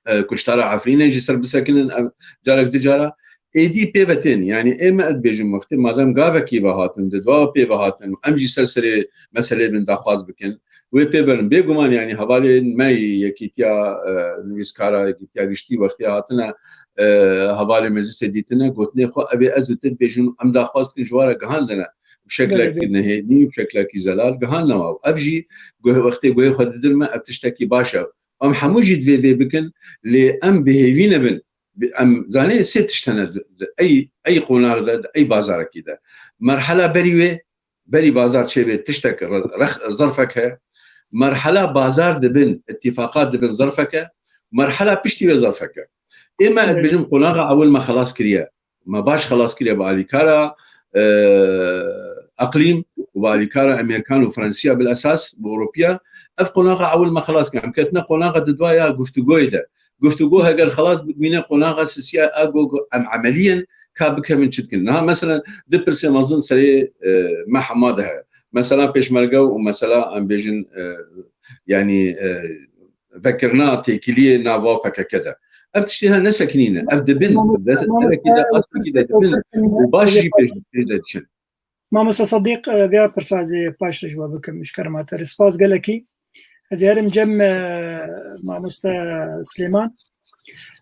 e, kuştara Efrînê jî ser bisekinin, ev carek du cara. Êdî pê ve tên, yanî ê me ez dibêjim wextê madem gavekî ve hatin, di dua pê ve hatin û em jî ser serê meselê bin daxwaz bikin, wê pê berin. Bêguman, yanî hevalên me yê yekîtiya, e, nivîskara, yekîtiya giştî wextê hatine, e, hevalê meclisê dîtine, gotinê xwe, ev ê ez û tu dibêjin û em daxwaz dikin ji wa re gihandine. Bi şeklekî nehênî, bi şeklekî zelal gihandine wa. Ev jî guh-, wextê guhê xwe didin me, ev tiştekî baş e. Em hemû jî divê vê bikin, lê em bi hêvî nebin. Bi-, em zanê sê tişt hene di, di ey, ey qonax de, di ey bazarekî de. Merhela berî wê, berî bazar çêbê tiştek re-, rex-, zerfek heye. Merhela bazar dibin, îtîfaqat dibin zerfek e. Merhela piştî wê zerfek e. Ê me, ez dibêjim, qonaxa ewil me xelas kiriye. Me baş xelas kiriye bi alîkara, e, eqlîm û bi alîkara Amerîkan û Fransiya bil esas, bi Ewropiya. Ev qonaxa ewil me xelas kir. Em ketine qonaxa di dua ya guftûgoyê de. Guftûgo heger xelas bibîne, qonaxa sisiya a go, go em emeliyen ka bikevin çi dikin. Niha mesela du pirsê mezin serê, e, me hema de heye. Mesela pêşmerge û mesela em bêjin, e, yanî, e, vekirina têkiliyê nava P K K de. Ev tiştê he nesekinîne. Ev dibin, derekî de, astekî de dibin û baş jî pêş, pêş de diçin. Mamosta Sedîq, e, vêya pirsa ez ê paş re ji we bikim, ji kerema te re. Spas gelekî. Ez ê herim cem, e, Mamosta Silêman.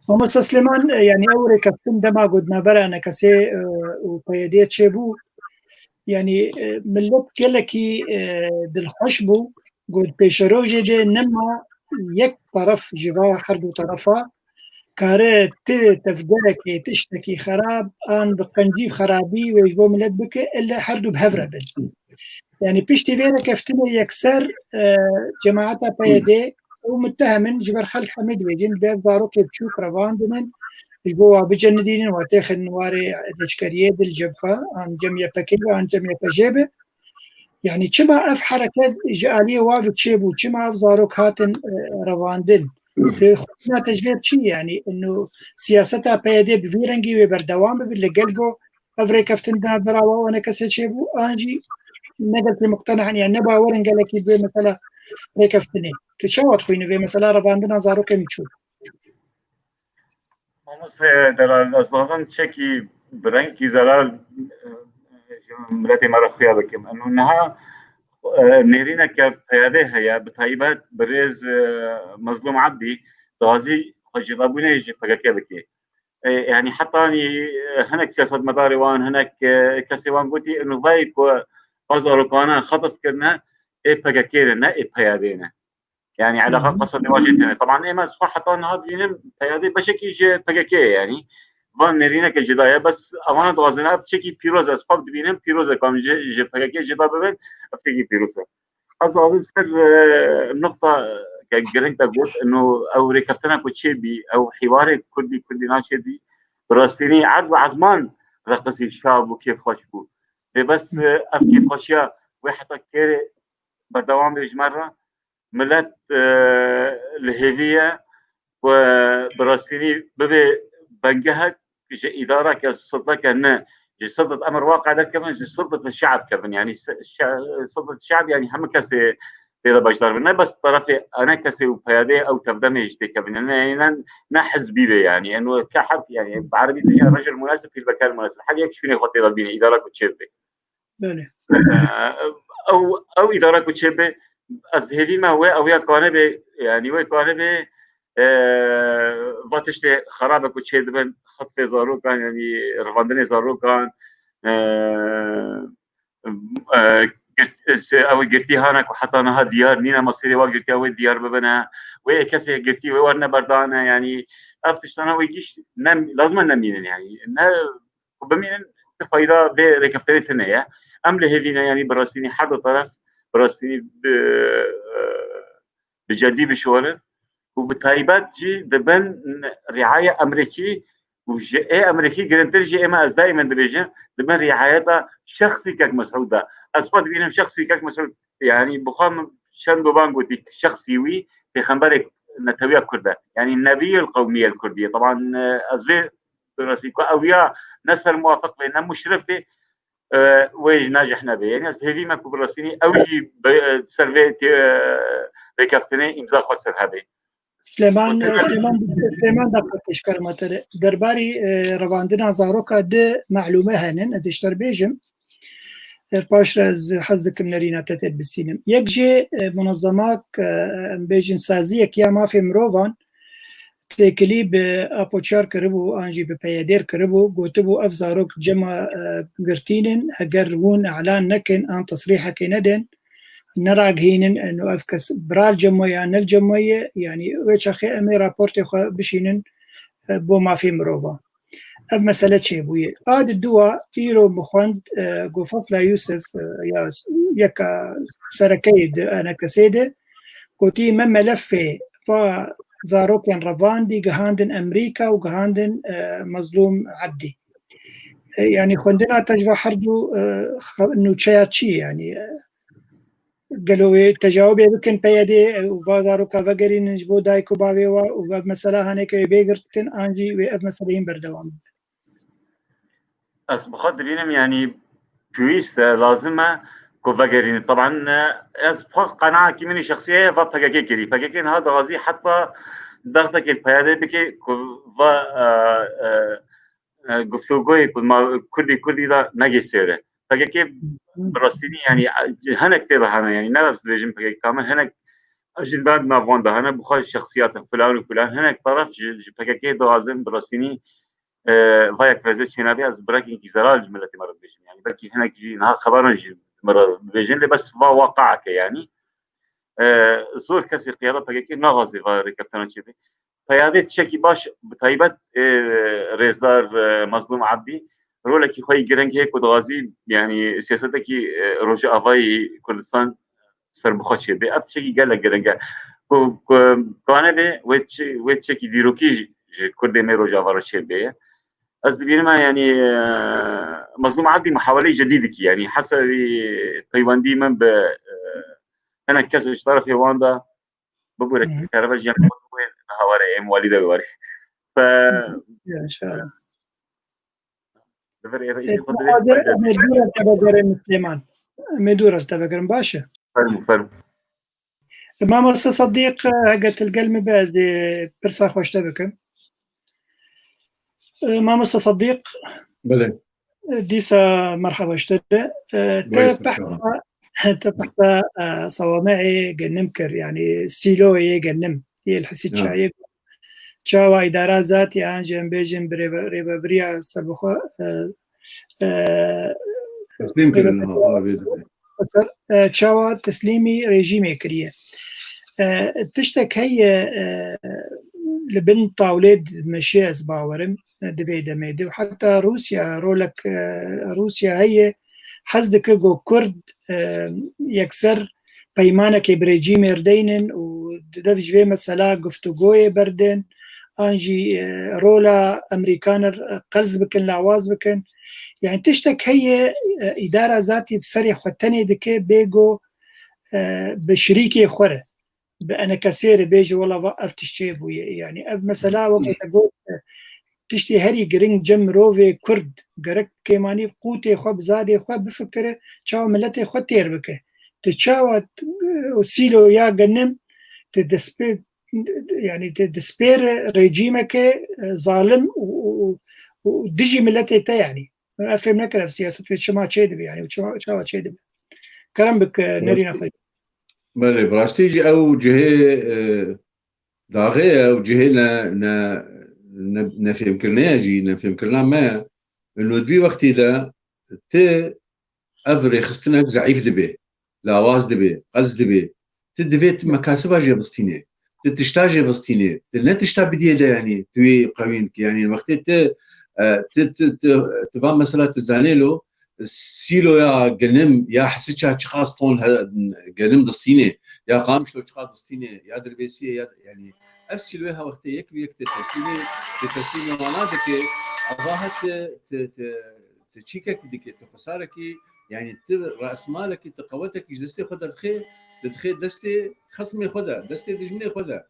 Mamosta Silêman, e, yanî ew rêkeftin dema ku di navbera N K S, e, û P Y D'yê çêbû, yanî, e, millet gelekî, e, dilxweş bû. Got, pêşerojê de nema yek teref ji va her du terefa kare ti tevgerekê tiştekî xerab an bi qencî xerabî wê ji bo milet bike, ille her du bi hev re bin. Yanî piştî vê rêkeftinê yekser, e, cemaeta P Y D ew muttehim in, ji ber xelk hemî dibêjin, bi ev zarokê biçûk revandin in, ji bo wa bicenidînin, wa têxin warê leşkeriyê, dil cebha, an cem Y P G be, an cem Y P J be. Yanî çima ev hereket ji aliyê wa ve çêbû, çima ev zarok hatin, e, revandin? Xwestina te ji vê çi ye? Yanî ino siyaseta P Y D bi vî rengî wê berdewam bibe li gel go ev rêkeftin navbera we û enekesê çêbû, an jî ne gelkî muqtena, yani ne bawerin gelekî bi vê mesela rêkeftinê. Tu çawa dixwînî vê mesela revandina zarokên çû? Mamoste Delal, ez dixwazim çekî bi rengekî zelal, e, ji miletê me re xuya bikim. Eno niha, e, nêrîneke P Y D heye, bi taybet birêz, e, Mezlûm Ebdî dixwazî xwe cudabûnê ji P K K bike. E, yani heta nî, e, hinek siyasetmedarê wan, hinek, e, kesê wan gotî, eno vayê ku va zarokane xetf kirine, ê P K K ne, ne ê P Y D ne. Yani, Hı hı. Eleqa qesedê wan jê tune. Taban ême ez xwe heta niha dibînim, P Y D beşekî ji P K K ye, yani. Van nêrîneke cuda ye, bes evana dixwazin ev tiştekî pîroz e, ez xwe dibînim, pîroz e, ku em ji, ji P K K cuda bibin, ev tiştekî pîroz e. Ez dixwazim ser, e, nuqta ke girîng te got, ino ew rêkeftina ku çêbî, ew hîwarê kurdî, kurdî na çêbî, bi rastînî erd û ezman reqisî şa bû, kêfxweş bû. Lê bes, e, ev kêfxweşiya wê heta kêrê berdewam bê ji me re, milet, e, li hêvî ye ku bi rastînî bibe bengehek ji îdareke silteke ne, ji siltet emir waqe derkevin, ji siltet şe'b kevin. Yani se-, şe-, siltet şe'b yani hemû kesê tê de beşdar bin. Ne bes terefê enekesê û P Y D ew tevdemê jî tê kevin. Yani ne, ne, ne hizbî be yani. Eno ke hep yani bi erebî dibêje rejul munasib fî l-mekan munasib. Her yek şûnê xwe tê de bîne, îdara ku çêbibe. Belê. Ew, ew îdara ku çêbe, ez hêvî me wê ew ya kane be, yani wê kane be, e, va tiştê xerabe ku çêdibin, xetfê zarokan, yani revandinê zarokan, e, e, girt-, se-, ew girtî hane ku heta niha diyar nîne, mesîrê wa girtiya wê diyar bibine, wê kesê girtî wê werne berdane, yani ev tiştana wê giş ne, lazim e nemînin, yani ne ku bimînin, ti fayda vê rêkeftinê tune ye. Em li hêvî ne, yanî bi rastînî her du teref bi rastînî bi, bi cedî bişuxulin û bi taybet jî dibin riaya Amerîkî û ji ê Amerîkî giringtir jî ême, ez daîmen dibêjim, dibin riayeta şexsî Kek Mesûd de. Ez xwe dibînim şexsî Kek Mesûd, yanî bi xwe min çend doban gotî şexsî wî pêxemberê netewiya Kurd e. Yanî nebiyil qewmiyel Kurdî ye. Teban, e, ez vê bi rastî ku ew ya ne sermuwafiq be, ne muşrif be, e, wê jî najih nebe. Yanî ez hêvî me ku bi rastînî ew jî be, e, ser vê tê, e, rêkeftinê îmza xwe ser hebe. Silêman, Silêman, Silêman da pêşker me te re. Derbarî, e, revandina zaroka di melûme henin, ez ji te re bêjim. E, paş re ez hez dikim nerîna te tê bistînim. Yek jê, e, munezemak, e, em bêjin saziyek ya mafê mirovan têkilî bi Apoçiyar kiribû, an jî bi P Y D kiribû, gotibû ev zarok cema, e, girtînin, heger hûn elan nekin, an tesrîhekê nedin, neragihînin, eno ev kes bira li cemo ye, ne li cemo ye, yanî wê çaxê em ê raportê xwe bişînin, e, bo mafê mirovan. Ev mesele çêbûye. A di dua îro min xwend, e, ku Fazla Yûsif, e, ya yeka serekeyê di enekesê de gotî, me melefê va zarokên revandî gihandin Amerîka û gihandin, e, Mezlûm Ebdî. E, yanî xwendina te ji va her du, e, xe-, nûçeya çi ye? Yanî, e, gelo wê tecawibê bikin P Y D û va zaroka vegerînin ji bo dayik û bavê wa û ev mesela haneke wê bê girtin an jî wê ev mesele hîn berdewam bibe? Ez bi xwe dibînim, yanî pêwîst e, lazim e ku vegerînin. Teban, e, ez xwe qenaekî min î şexsî heye, va P K K kirî. P K K niha dixwazî heta dextekê P Y D bike ku va, e, e, e, guftûgoyê ku ma Kurdî Kurdî de negê sêre. P K K bi rastînî, yanî, e, hinek tê de hene, yanî ne ez dibêjim P K K kamil, hinek ajîndan nav wan de hene, bi xwe şexsiyat in, filan û filan, hinek teref ji, ji P K K dixwazin bi rastînî, e, va yek veze çênabe, ez bi rengekî zelal ji miletê me re dibêjim. Yanî belkî hinek jî niha xeberan jî me re dibêjin, lê bes va waqaeke yanî. E, zor kesê qiyada P K K naxwaze va rêkeftina çêbe. P Y D tiştekî baş, bi taybet, e, rêzdar, e, Mezlûm Ebdî rolekî xwe yî giring heye ku dixwazî, yanî siyasetekî, e, Rojavayî Kurdistan serbixwe çêbe. Ev tiştekî gelek giring e. Ku, ku, kane be wê tişe-, wê tiştekî dîrokî ji, ji Kurdê me Rojava re çêbe. Ez dibînim, yanî, e, Mezlûm Ebdî muhaweleyê cedî dikî. Yanî hesa wî peywendî min bi, e, hinek kes ji terefê wan de bibûre Hı hı. kerebe jiyan wê were, êm welî de were. Fe Ya, inşallah. Li vir êrî E, xwe Hadir, em ê dûr ev tebe gerin Süleyman. Em ê dûr ev tebe gerin, baş e. Fermû, fermû. Mamoste Sedîq, hege til gel min be, ez dê pirsa xwe ji te bikim. E, Mamoste Sedîq. Belê. Dîsa merheba ji te be. E, te Weyse, behsa, te behsa, e, sawameyê genim kir, yanî sîloyê genim, yê li Hesî Ya. Çayê. Çawa îdara zatî an jî em bêjin birêve-, rêvebiriya serbixwe, e, e, Teslîm kirin ha, ha, vê dibe. ser, e, çawa teslîmî rejîmê kiriye. E, tiştek heye, e, li bin tawlê dimeşe, ez bawerim, e, di vê demê de. Heta Rûsya, rolek, e, Rûsya heye, hez dike ku Kurd, e, yekser peymanekê bi rejîmê re deynin û di dev ji vê mesela guftûgoyê berdin, an jî, e, rola Amerîkan re qels bikin, lawaz bikin. Yani tiştek heye, e, îdara zatî bi serê xwe tenê dike, bê ku, e, bi şirîkê xwe re, bi enekesê re bêje, wela va ev tişt çêbûye. Yani ev mesela weke te got, e, tiştê herî giring cem mirovê Kurd gerek kêmanî qûtê xwe bi zadê xwe bifikire, çawa miletê xwe têr bike. Tu çawa t-, sîlo ya genim, tu destpê, yani tu destpêr rejîmeke, e, zalim û, û, û, û dijî miletê te yani. Ev fêm nekir ev siyaset wê çima çê dibe yani, û çima, çawa çê dibe. Kerem bik, e, nerîna xwe. Belê, bi rastî jî ew cihê, e, daxê ye, ew cihê ne, ne, ne, nefêmkirinê ye jî, nefêmkirina me ye. Û di vî wextî de ti ev rêxistinek zeîf dibe, lawaz dibe, qels dibe. Ti divê ti mekasiba jê bistînê. Ti tişta jê bistînê. Ti ne tişta bidiyê de, yanî tu wî qewîn dikî. Yanî wextê ti, e, ti, ti, ti, ti van mesela ti zanê lo, sîloya genim ya hesiça çiqas ton he-, genim distînê, ya Qamişlo çiqas distînê, ya Dirbêsiyê, ya, yanî ev sîloya ha wextê yek bi yek te teslîmê, te teslîmê wana dike, ava ha te, te, te, te çîkekî dike, te xwesarekî, yanî ti resmalekî, ti qewetekî ji destê xwe derdixe, didixê destê xesmê xwe de, destê dijminê xwe de.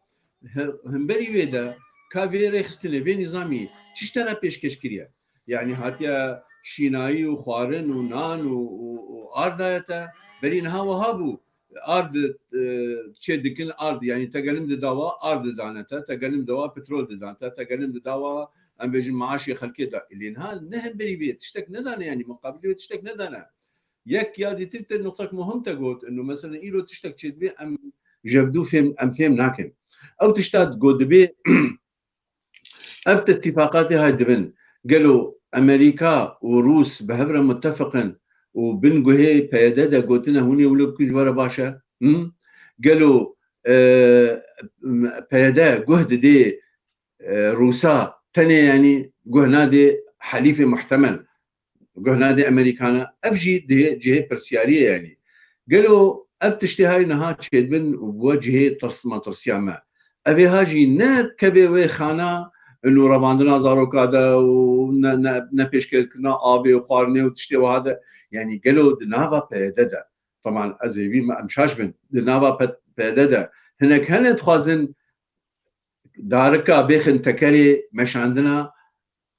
He-, hemberî wê de ka vê rêxistinê, vê nîzamî çi ji te re pêşkeş kiriye? Yanî hatiye şînayî û xwarin û nan û, û, û ard daye te. Berî niha wiha bû. Ard, e, çê dikin ard, yanî te genim dida wa ard didane te, te genim dida wa petrol didan te, te genim dida wa, em bêjin, maaşê xelkê da. Lê niha ne hemberî vê tiştek nedane, yanî muqabilê vê tiştek nedane. Yek ya dîtir te nuqtek muhim te got, inu mesela îro tiştek çêdibê em ji hevdû fêm, em fêm nakin. Ew tişta got dibê ev tetîfaqatê hay dibin. Gelo Amerîka û Rûs bi hev re muttefiq in û bin guhê P Y D de gotine hûn ê wilo bikin ji we re baş e? Him? Gelo, e, P Y D guh didê, e, Rûsa tenê, yanî guh nadê helîfê muhtemel, guh nadê Amerîkana? Ev jî dihê cihê pirsiyariyê, yanî gelo ev tiştê hay niha çêdibin û bûye cihê tirs, matirsiya me? Ev ê ha jî ne dikeve wê xana û revandina zaroka de û ne, ne, ne pêşkêrkirina avê û xwarinê û tiştê wiha de, yanî gelo di nava P Y D de, teman ez ê vî me em şaş bin, di nava P-, P Y D de hinek hene dixwazin darika bêxin tekerê meşandina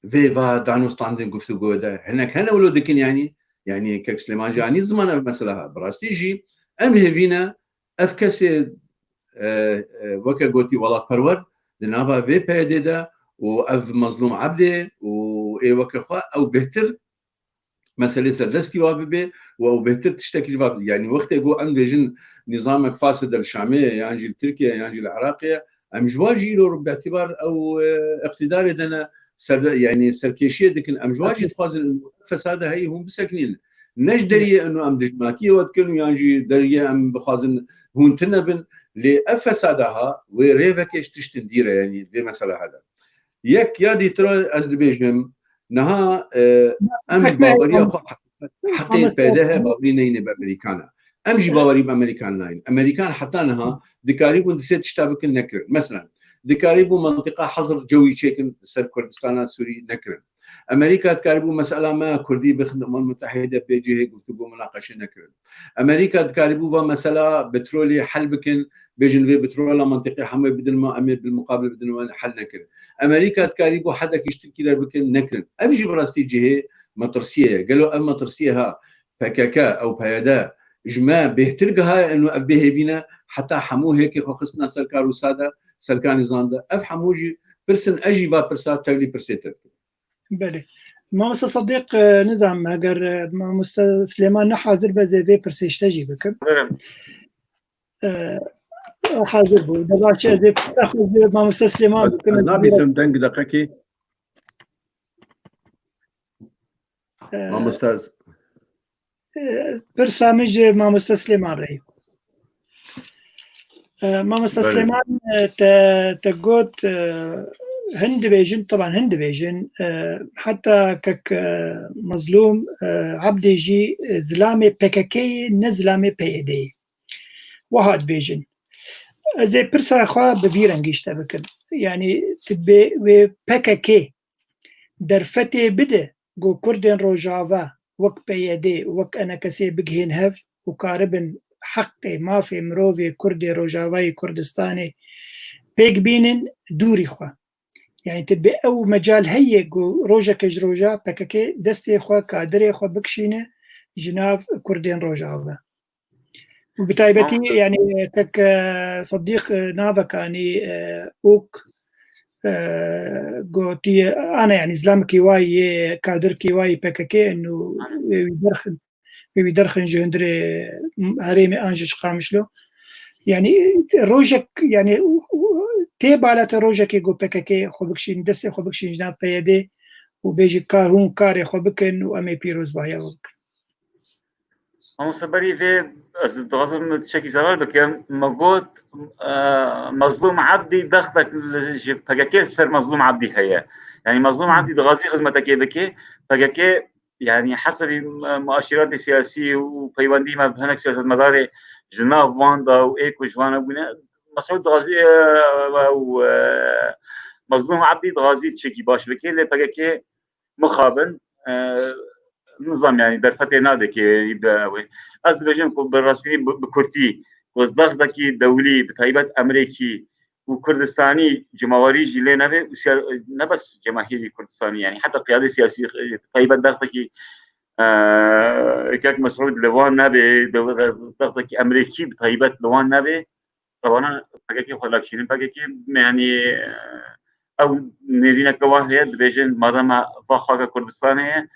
vê va danûstandin guftûgoyê de. Hinek hene wilo dikin, yanî, yanî kek Silêman jî anî ziman ev mesela ha. Bi rastî jî em hêvî ne ev kesê, e, e, weke gotî welatperwer di nava vê P Y D de û ev Mezlûm Ebdê û ê weke xwe ew bêhtir meselê serdestî wa bibe û ew bêhtir tiştekî ji va bibe. Yanî wextê ku em bêjin nîzamek fasid e li Şamê ye, yan jî li Tirkiye ye, yan jî li Iraqê ye, em ji wa jî îro bi îtîbar ew, e, îqtîdarê de ne serde-, yanî serkêşiyê dikin. Em ji wa jî dixwazin fesada heyî hûn bisekinîn. Ne ji deriyê ino em dijminatiyê we dikin û yan jî deriyê em bixwazin hûn tune bin. Lê ev fesada ha wê rêvekê ji tiştin dîre, yanî vê mesela hede. Yek ya dîtira ez dibêjim, niha, e, em baweriya xwe heqê P D heye, bawerî neyne bi Amerîkan e. Em jî bawerî bi Amerîkan nayên. Amerîkan heta niha dikarîbûn di sê tişta bikin, nekirin. Meselen, dikarîbû mentiqa hezir cewî çêkin ser Kurdistana Sûrî nekirin. Amerîka dikarîbû mesela me ya Kurdî bi Xidmeta Umemê Mutehîde bê cihê guftûgo munaqeşe nekirin. Amerîka dikarîbû va mesela petrolê hel bikin, bêjin vê petrola mentiqê hemû bidin me, em ê bilmuqabil bidin we, hel nekirin. Amerîka dikarîbû hedekî ji Tirkî re bikin, nekirin. Ev jî bi rastî cihê metirsiyê ye. Gelo ev metirsiyê ha P K K ew P Y D ji me bêhtir gihaye eno ev bêhêvî ne, heta hemû hêkê xwe xistine ser kar û sade, ser kanîzan de. Ev hemû jî pirsin, ez jî va pirsa tevlî pirsê te dikim. Belê. Mamoste Sadiq, e, nizam, eger, e, Mamoste Silêman ne hazir be, zê vê pirsê ji te jî bikim. Hazir im. E, ew hazir bû. De baş e, ez ê pirsa xwe ji Mamoste Silêman bikim. Ez nabîsim deng deqekê. E, Mamoste. E, pirsa min ji Mamoste Silêman re ye. E, Mamoste Belê. Silêman, e, te, te got, e, hin dibêjin, teban hin dibêjin, e, heta kek, e, Mezlûm, e, Ebdî jî, e, zilamê P K K yê, ne zilamê P Y D yê. Wiha dibêjin. Ez ê pirsa xwe bi vî rengî ji te bikim. Yanî tu dibê wê P K K derfetê bide ku Kurdên Rojava wek P Y D, wek E N K S bigihên hev û karibin heqê mafê mirovê Kurdê Rojavayê Kurdistanê pêk bînin dûrî xwe. Yanî tu bi ew mecal heye ku rojeke ji roja P K K destê xwe, kadirê xwe bikişîne ji nav Kurdên Rojava. Û bi taybetî, Tamam. yanî, kek, e, Sedîq, e, navek anî, e, ûk, e, gotiye, ana, yanî, zilamekî wa yê, kadirkî wa yê P K K in û Aynen. wê wî derxin, wê wî derxin ji hundirê herêmê an jî ji Qamişlo. Yanî, rojek, yanî, tê bala te rojekê ku P K K xwe bikişîn, destê xwe bikişîn ji nav P Y D û bêjî kar hûn karê xwe bikin û em ê pîrozbahiya we bikin. Mamoste, berî vê ez dixwazim tiştekî zelal bikim. Me got, e, Mezlûm Ebdî dextek li, ji P K K li ser Mezlûm Ebdî heye. Yanî Mezlûm Hmm. Ebdî dixwazî xizmetekê bike, P K K, yanî hesabî, e, muaşîratê siyasî û peywendî me bi hinek siyasetmedarê ji nav wan de û ê ku ji wan hebûne, Mesûd dixwazî, e, û, e, Mezlûm Ebdî dixwazî tiştekî baş bike, lê P K K mixabin, e, nizam, yanî derfetê nade ke bi ew ê. Ez dibêjim ku bi rastî, bi, bi kurtî, ku zexdekî dewlî, bi taybet Emerêkî û Kurdistanî cemawerî jî lê nebe û siya-, ne bes cemahîrî Kurdistanî, yanî heta qiyadê siyasî, e, bi taybet zexdekî, e, kek Mesûd li wan nebe, de-, de-, zexdekî Emerêkî bi taybet li wan nebe. Ewana P K K xwe dakişînin. P K K, yanî, ew nêrîneke wan heye, dibêjin, madema va xaka Kurdistanê ye,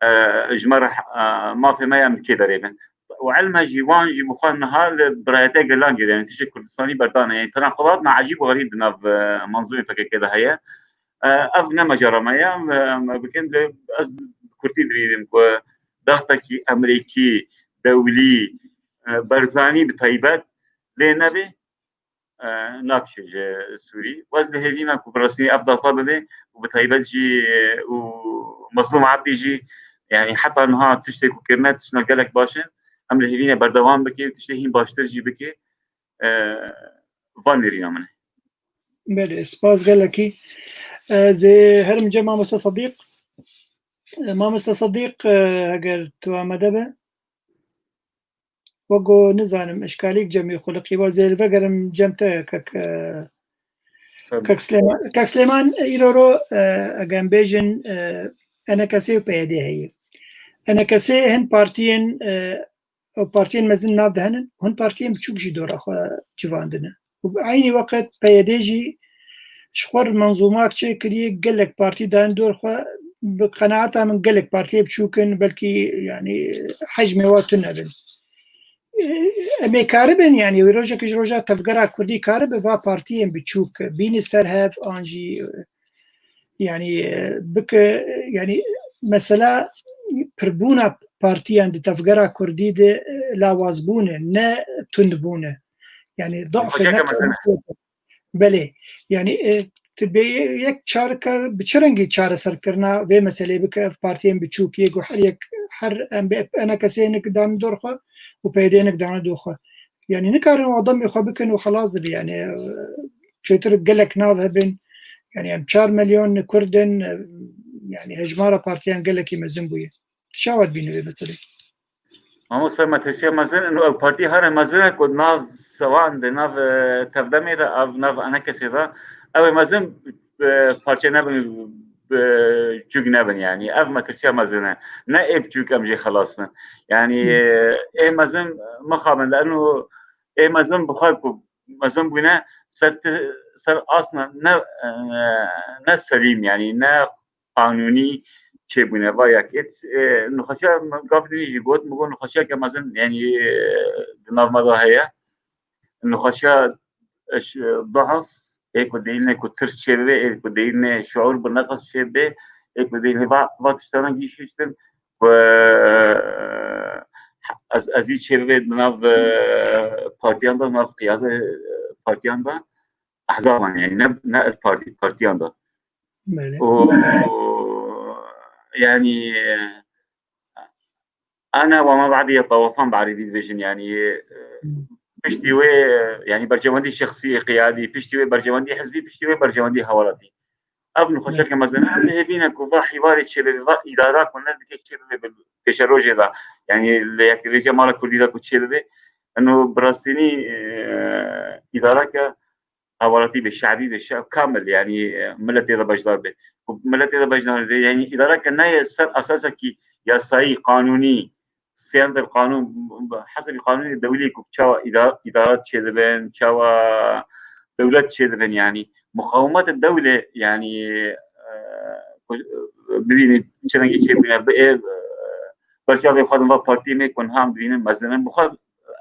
e, ji me re, e, mafê me ye, em di kê derê bin. Û elme jî wan jî bi xwe niha li birayetê gelan girê, yanî tiştê Kurdistanî berdane. Yanî tenaqulat ne ecîb û xerîb di nav, e, menzûmê P K K de heye. E, ev ne mecera me ye, em, em bikin, lê ez bi kurtî dibînim ku dextekî Emerêkî, dewlî, e, Berzanî bi taybet lê nebe, e, nakişe ji Sûrî. Wez li hêvî me ku bi rastî ev daxa bibe û bi taybet jî, e, û Mezlûm Ebdî jî, yanî heta niha tiştê ku kirine, tiştna gelek baş in. Em li hêvî ne berdewam bike û tiştê hîn baştir jî bike. E, van nêrîna min e. Belê, spas gelekî. Ez ê herim cem Mamoste Sedîq. E, Mamoste Sedîq, e, eger tu amade be. Wego nizanim, eşkalîk cemî xuliqî, wa zê li vegerim cem te kek, e, Tabii. Kek Silêman, Kek Silêman, îro ro, e, eger em bêjin, e, E N K S û P Y D heye. E N K S hin partiyên, e, ew partiyên mezin nav de henin, hin partiyên biçûk jî dora xwe civandine. Û bi eynî weqt P Y D jî ji xwe re menzûmak çêkiriye, gelek partî dane dor xwe, bi qenaeta min gelek partiyê biçûk in, belkî, yanî, hecmê wa tune bin. Em ê karibin, yanî, wê rojekê ji roja tevgera Kurdî karibe va partiyên biçûk bîne ser hev an jî, yanî, bike, yanî, mesela pirbûna partiyan di tevgera Kurdî de lawazbûne, ne tundbûne. Yanî, dofê Rojeke ne mesela. Belê. Yanî, e, tu bê yek çareke bi çi rengî çareserkirina vê meselê bike, ev partiyên biçûk yê ku her yek, her em bê E N K S nik dane dor xwe û P Y D nik dane dor xwe. Yanî nikarin û adamê xwe bikin û xelas dibe. Yanî, e, çêtir gelek nav hebin. Yani em çar milyon Kurd in, e, yani hejmara partiyan gelekî mezin bûye. Çawa dibîne vê meselê? Mamoste, me tirsiya mezin, ino ew partî here mezin e ku nav sewan de, nav, e, tevdemê de, ev nav enekesê de, ew ê mezin, e, parçe nebin, e, cûk nebin, yani. Ev me tirsiya mezin e. Ne ê biçûk em jê xelas bin. Yani, Hmm. e, ê mezin mixabin, leno ê mezin bi xwe ku mezin bûne, ser ti-, ser asna ne, e, ne selîm, yani, ne qanûnî çêbûne. Va yek. Êt, e, nixweşiya me gav dinî jî got, min got nixweşiyeke mezin, yani, e, di nav me de heye. Nixweşiya, e, ş-, dahf, ê ku dihîne ku tirs çêbibe, ê ku dihîne şuur bi neqis çêbibe, ê ku dihîne va, va tiştana gîşiştin, ku, e, ez, ezî çêbibe di nav, e, partiyan de, nav qiyade, e, partiyan de. Ehzaban, yani ne, ne partî, partiyan de. Belê. O, yani, ana ve ma ba'diye tawafan ba'rî bî dibêjin, yani, e, Hmm. piştî wê, yani berjewendî şexsî, qiyadî, piştî wê berjewendî hizbî, piştî wê berjewendî hewalatî. Ev nixweşeke mezin e, em dihêvîne ku va hîwarê çêbibe, va îdara ku ne dike çêbibe bi pêşerojê de. Yani li Yekîrêjiya Mala Kurdî de ku çêbibe. Eno bi rastînî, e, îdareke hewalatî be, şe'bî be, şe'b kamil, yani, e, miletê de beşdar be. Ku miletê de beşdar be, yani, îdareke neyê ser esasekî yasayî, qanûnî, standard qanûn, hesabî qanûnê dewlî ku çawa îda-, îdarat çêdibin, çawa dewlet çêdibin, yani. Muqawimata dewlê, yani, e, ku, bibînî çi rengî çêbûne, bi ê, e, berçavê xwe din va partiyê me ku niha em dibînin mezin in. Bi xwe,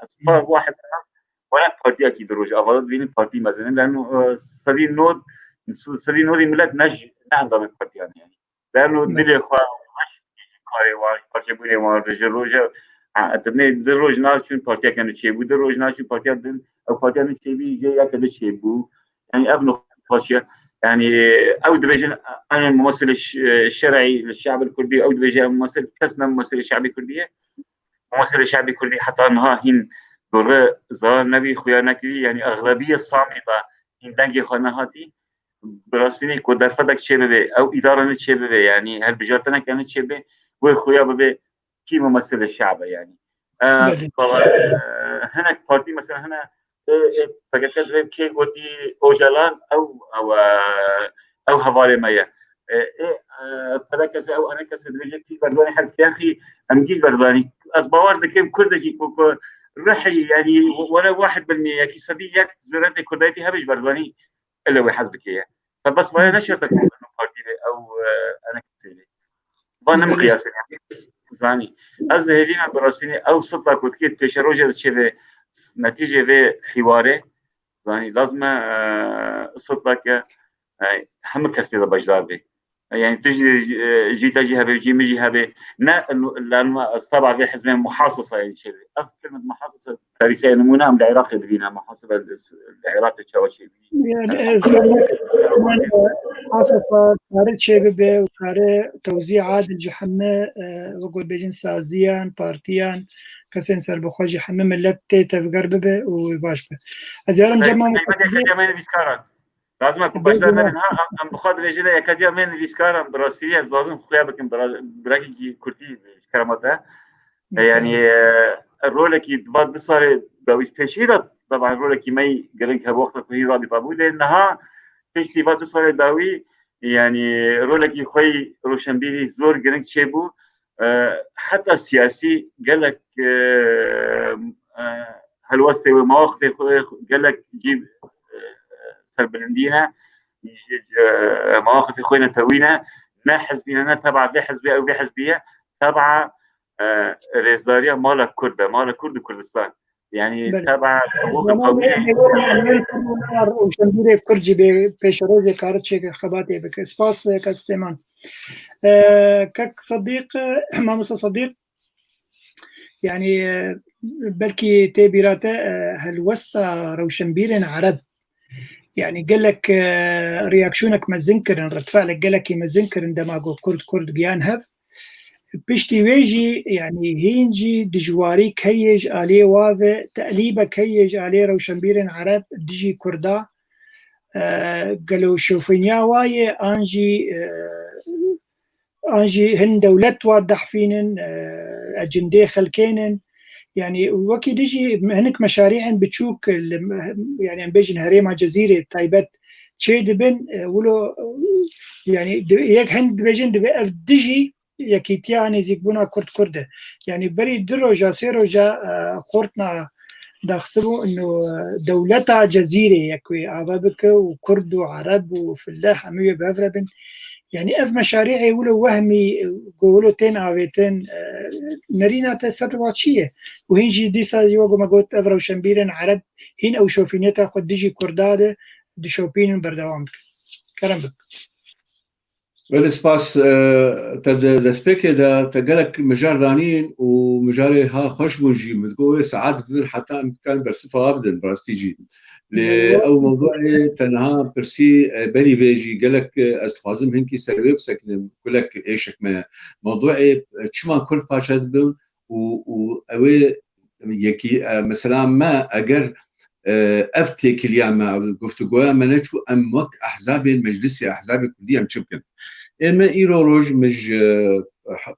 ez xwe wahid were partiyekî di Rojava de dibînin partî mezin in. Leno, e, sedî nod, sedî nodî milet ne ji, ne endamê partiyan e, yani. Leno dilê xwe weş karê wan, parçebûnê wan, ji roja, ha, di ne, di roj naçûn partiyeke nû çêbû, di roj naçûn partiya din, ew partiya nû çêbî, jê yeke di çêbû. Yani ev nixweşiye. Yani ew dibêjin, em ê mumesilê ş-, şer'î li şe'bil kurdî, ew dibêje em mumesil, kes ne mumesilê şe'bê kurdî ye. Mumesilê şe'bê kurdî heta niha hîn dore zarar nebî, xuya nekirî, yani exlebiye samîta hîn dengê xwe nehatî. Bi rastînî ku derfetek çêbibe, ew îdare ne çêbibe, yani hilbijartineke ne çêbe, wê xuya bibe kî mumesilê şe'b e, yani. E, Belê. Valla, e, hinek partî mesela hine, e, e, P K K divê kê gotî Ocalan, ew, ew, e, ew hevalê me ye. E, e, e, P D K S ew enekese dibêje kî Barzanî hez kir, yaxî em gî Barzanî. Ez bawer dikim Kurdekî ku, ku rihî, yani, were wahid bilmî, yekî sedî yek zûretê Kurdayetî hebe ji Barzanî ele wê hez bike ye. Te bes vaya ne şertek partî ve ew, e, enekesê ve. Va ne miqyas e, yani, zanî. Ez dihêvîna bi rastînî ew sitla ku dikê pêşerojê de çêve netîcê vê hîwarê, zanî, lazim e, e, sitla ke, e, hemû kesê de beşdar bê. Yani tu jî, e, cî te jî hebe, cî min jî hebe. Ne, lan ez teba vê hizbên muhasisa yên çêbe. Ev kelmet muhasisa, karîseyê nimûne em li Iraqê dibîne, muhasibe li, li Iraqê çawa çêbî. Yani ez muhasisa kare çêbibe û kare tewzî adil ji heme, e, wek bêjin saziyan, partiyan, kesên serbixwe jî heme millet tê tevger bibe û baş be. Ez yarim Cem Mamosta. Lazim e ku beşdar nebin. Ha, em, em bi xwe dibêjin de yeketiya me nivîskaran bi rastî ez lazim xuya bikim, bira-, birekî kurtî ji kerema te. E, yani, e, rolekî va du salê dawî pêşî de, taban rolekî me giring hebû wexta ku hîn rabîta bû. Lê niha piştî va du salê dawî, yani, rolekî xwe yî roşenbîrî zor giring çêbû. E, heta siyasî gelek, e, e, helwestê wê, mawaqifê xwe gelek cî, e, serbilindî ne, ji, e, mawaqifê xwe ne tewî ne, ne hizbî ne, ne teba vê hizbê, ew vê hizbî ye, teba, e, rêzdariya mala Kurd e, mala Kurd û Kurdistan. Yani Belê. Teba hukuk Zaman qewmî. Rewşenbîrê Kurd jî bê pêşerojê kare çêke xebatê bike. Spas, e, kak Süleyman. E, kak Sedîq, e, Mamosta Sedîq, yani, e, belkî tê bîra te, e, helwesta rewşenbîrên Ereb, yani gelek, e, reaksiyoneke mezin kirin, redfe'lek gelekî mezin kirin dema ku Kurd, Kurd giyan hev. Piştî wê jî, yani hîn jî dijwarî heye ji aliyê wa ve, te'lîbek heye ji aliyê rewşenbîrên Ereb dijî Kurda. e, gelo şofîniya wa ye, an jî, e, an jî hin dewlet wa dehfînin, e, ecindê xelkênin. Yanî wekî dijî hinek meşarî'ên biçûk li, yanî em bêjin herêma Cezîrê taybet çê dibin, e, wilo, yanî di-, yek hin dibêjin dibe ev dijî yekîtiya nêzîkbûna Kurd-Kurd e. Yanî berî du roja, sê roja, e, xortna daxistibû ino, e, dewleta Cezîrê yek wê ava bike û Kurd û Ereb û Filleh hemû yê bi hev re bin. Yanî ev meşarî'ê wilo wehmî, e, ku wilo tên avêtin, e, nerîna te ser wa çi ye? Û hîn jî dîsa jî wek me got ev rewşenbîrên Ereb hîn ew şofîniyeta xwe dijî Kurda de dişopînin berdewam dikin. Kerem bik. Belê spas, e, te di destpêkê de te gelek mijar danîn û mijarê ha xweş bûn jî. Min digot wê saet bibin heta em bikarin bersiva bidin, bi rastî jî. Lê ew mewduê te niha pirsî, e, berî vê jî gelek, e, ez dixwazim hinkî ser wê bisekinim, kulek êşek me. Mewduê, e, çima Kurd parçe dibin û, û ew ê yekî, e, mesela me eger, e, ev têkiliya me, ev guftûgoya me neçû, em wek ehzabên meclisê, ehzabê kurdî em çi bikin? Ê me îro roj min ji, e,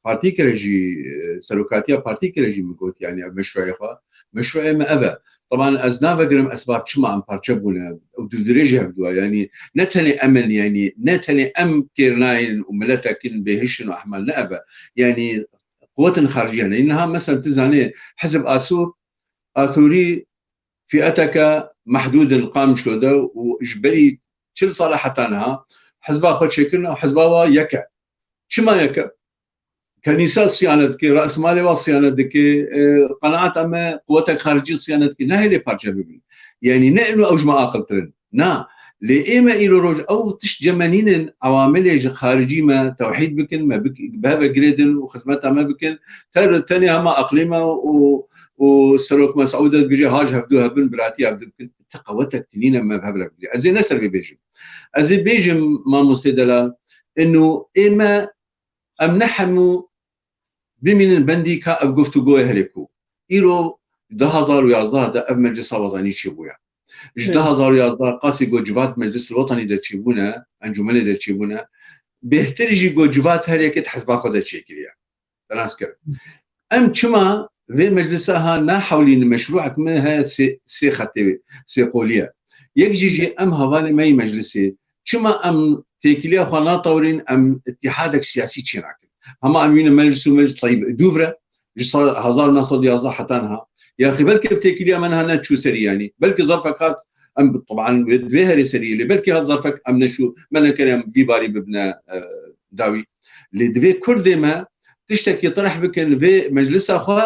partîkê re jî, e, serokatiya partîkê re jî min got, yanî ev meşruê xwe, meşruê me ev e. Teban ez navegirim esbab çima em parçe bûne, ew dûvdirêjî hevdû ye, yanî ne tenê em in, yanî ne tenê em kêr nayên û miletek in bêhiş in û ehmal, ne ev e. Yanî quwetên xaricî hene. Niha mesela tu zanê Hizb Asûr, Asûrî fîeteke mehdûd in Qamişlo de û ji berî çil sala heta niha hizba xwe çêkirine û hizba wa yek e. Çima yek e? Kenîsa siyanet dike, rasmalê wa siyanet dike, e, qenaeta me quwetek xaricî siyanet dike. Nehêlê parçe bibin. Yanî ne ino ew ji me aqiltir in. Na, lê ê me îro roj ew tişt cemenînin, ewamilê ji xaricî me tewhîd bikin, me bik-, bi hev ve girêdin û xizmeta me bikin. Ter-, tenê hema aqlê me û, û Serok Mesûd e dibêje, ha ji hevdû hebin, biratî hevdû bikin. Ti qewetek tinîne me bi hev re bigire. Ez ê ne ser vê bêjim. Ez ê bêjim, mamostê delal, ino ê me em ne hemû bimînin bendî ka ev guftûgoyê herê ku îro du hazar û yazdeh de ev meclisa wetanî çêbûye. Ji Evet. du hazar û yazdeh qasî ku civat meclis li wetanî de çêbûne, encûmenê de çêbûne, bêhtir jî ku civat her yekê di hizba xwe de çêkiriye. Te nas kir. Em çima vê meclisa ha nahewlînin, meşrûek me heye sê, sê xetê wê, sê qolî ye. Yek jî jî em hevalê me yî meclisê. Çima em têkiliya xwe natewrîn, em îtîhadek siyasî çênakin? Hema em wîne meclis û meclis Tayyip dûv re, ji sa-, hezar û neh sed û yazdeh heta niha. Yaxî belkî ev têkiliya me niha neçû serî yanî. Belkî zerfek hat, em teban wê, divê herê serî, lê belkî hat zerfek em neçû, me nekir em vî barî bibine, e, dawî. Lê divê Kurdê me tiştekî tirih bikin vê meclisa xwe,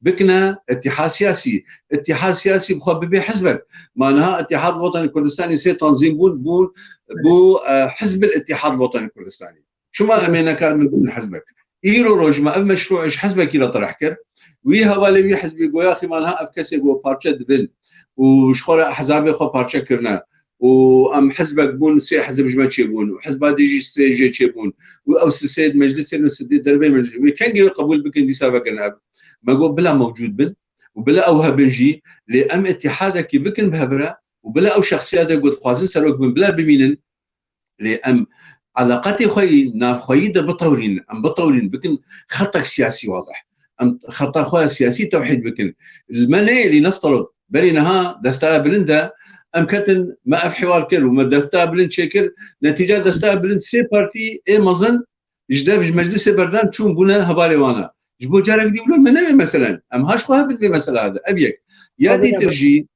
bikine îtîhad siyasî. Îtîhad siyasî bi xwe bibe hizbek. Ma niha Îtîhad Wetanî Kurdistanî sê tanzîm bûn, bûn, bû, e, Hizbil Îtîhad Wetanî Kurdistanî. Çima em ê nekarin bibin hizbek? Îro roj me ev meşrû ji hizbekî re tirih kir. Wî hevalê wî hizbî goya xî ma niha ev kesê ku parçe dibin û ji xwe re ehzabê xwe parçe kirine û em hizbek bûn, sê hizb ji me çêbûn û hizba dî jî sê jê çêbûn û ew sisê di meclisê ne sidê dervê meclisê. Wê kengê wê qebûl bikin dîsa vekirin ev. Me got bila mewcûd bin û bila ew hebin jî, lê em îtîhadekî bikin bi hev re û bila ew şexsiyatê ku dixwazin serok bin bila bimînin. Lê em eleqetê xwe yî navxweyî de bitewrînin, em bitewrînin, bikin xetek siyasî wazih. Em xeta xwe siyasî tewhîd bikin. Li me neyê lî nefterot. Berî niha destaya bilind de em ketin, me ev hiwar kir û me destaya bilind çêkir. Netîca destaya bilind sê partî ê mezin ji dev ji meclisê berdan çûn bûne hevalê wana. Ji bo carek dî wilo me nebe meselen. Em ha ji xwe hebin vê mesela de. Ev yek. Ya Tabii, dîtir evet. jî,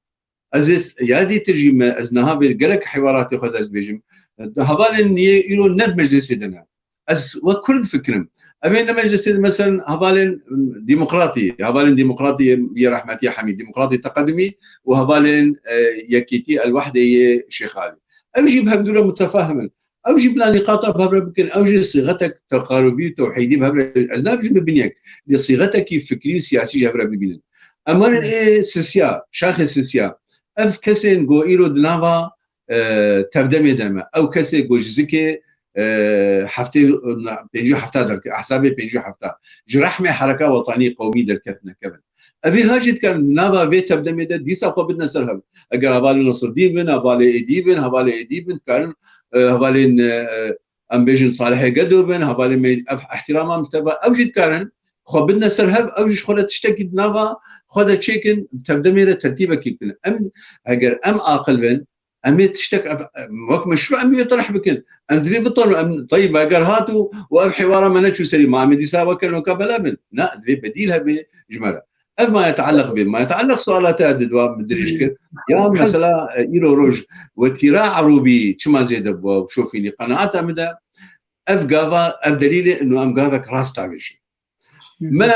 ez ê s-, ya dîtir jî me, ez niha vê gelek hiwaratê xwe dest bêjim. Hevalên yê îro ne di meclisê de ne. Ez wek Kurd difikirim. Em ê ne meclisê de, meselen, hevalên, m, demokratî, hevalên demokratî yê rehmetî Hemîd, demokratî teqedimî û hevalên, e, yekîtî El Wehdê yê Şêx Alî. Ev jî bi hevdû re mutefahim in. Ew jî bila nîqata bi hev re bikin, ew jî sîxetek teqarubî û tewhîdî bi hev re, ez nabêjim bibin yek, lê sîxetekî fikrî û siyasî ji hev re bibînin. Em werin ê sisiya, şaxê sisiya. Ev kesên ku îro di nava, e, tevdemê de me. Ew kesê ku ji zikê, e, heftê, pêncî û hefta derke, ehzabê pêncî û hefta. Ji rehmê hereka wetanî qewmî derketine kevin. Ev ê ha jî dikarin di nava vê tevdemê de dîsa xwe bidine ser hev. Eger hevalên Nesirdîn bin, hevalê Êdî bin, hevalê Êdî bin, dikarin, e, hevalên, e, em bêjin Salihê Gedo bin, hevalê me ev îhtîrama min teva, ew jî dikarin xwe bidine ser hev, ew jî ji xwe re tiştekî di nava xwe de çêkin, tevdemê re tertîbekî bikin. Em, eger em aqil bin, em ê tiştek ev, wek meşrû em ê terh bikin. Em divê bitonin, em, teyib, eger hat û, û ev hêwara me neçû serî, ma em ê dîsa weke noka bela bin. Na, divê bedîl hebe ji me re. Ev ma yeteelleq bê. Ma yeteelleq suala te di dua bi dirêj kir. Ya mesela, e, îro roj wetîra erûbî çima zêde bû şofînî? Qenaeta min de ev gava, ev delîlê ino em gavek rast tavêjin. Me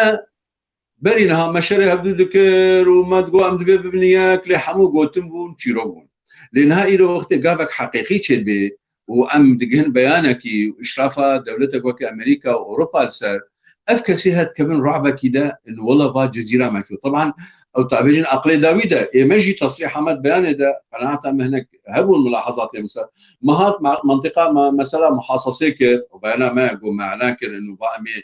berî niha me şerê hevdû dikir û me digot em divê bibin yek, lê hemû gotin bûn, çîrok bûn. Lê niha îro wextê gavek heqîqî çêdibê û em digihin beyanekî û îşrafa dewletek weke Amerîka û Ewropa li ser, ev kesê het kevin ru'bekî de, in wela va cezîra me çû. Teban ew tavêjin aqlê dawî de, ê me jî tesrîha me di beyanê de, qenaeta me hinek hebûn, mulahazatê min ser. Me hat ma-, mantiqa me mesela muhasasê kir û beyana me got me elan kir, in va em ê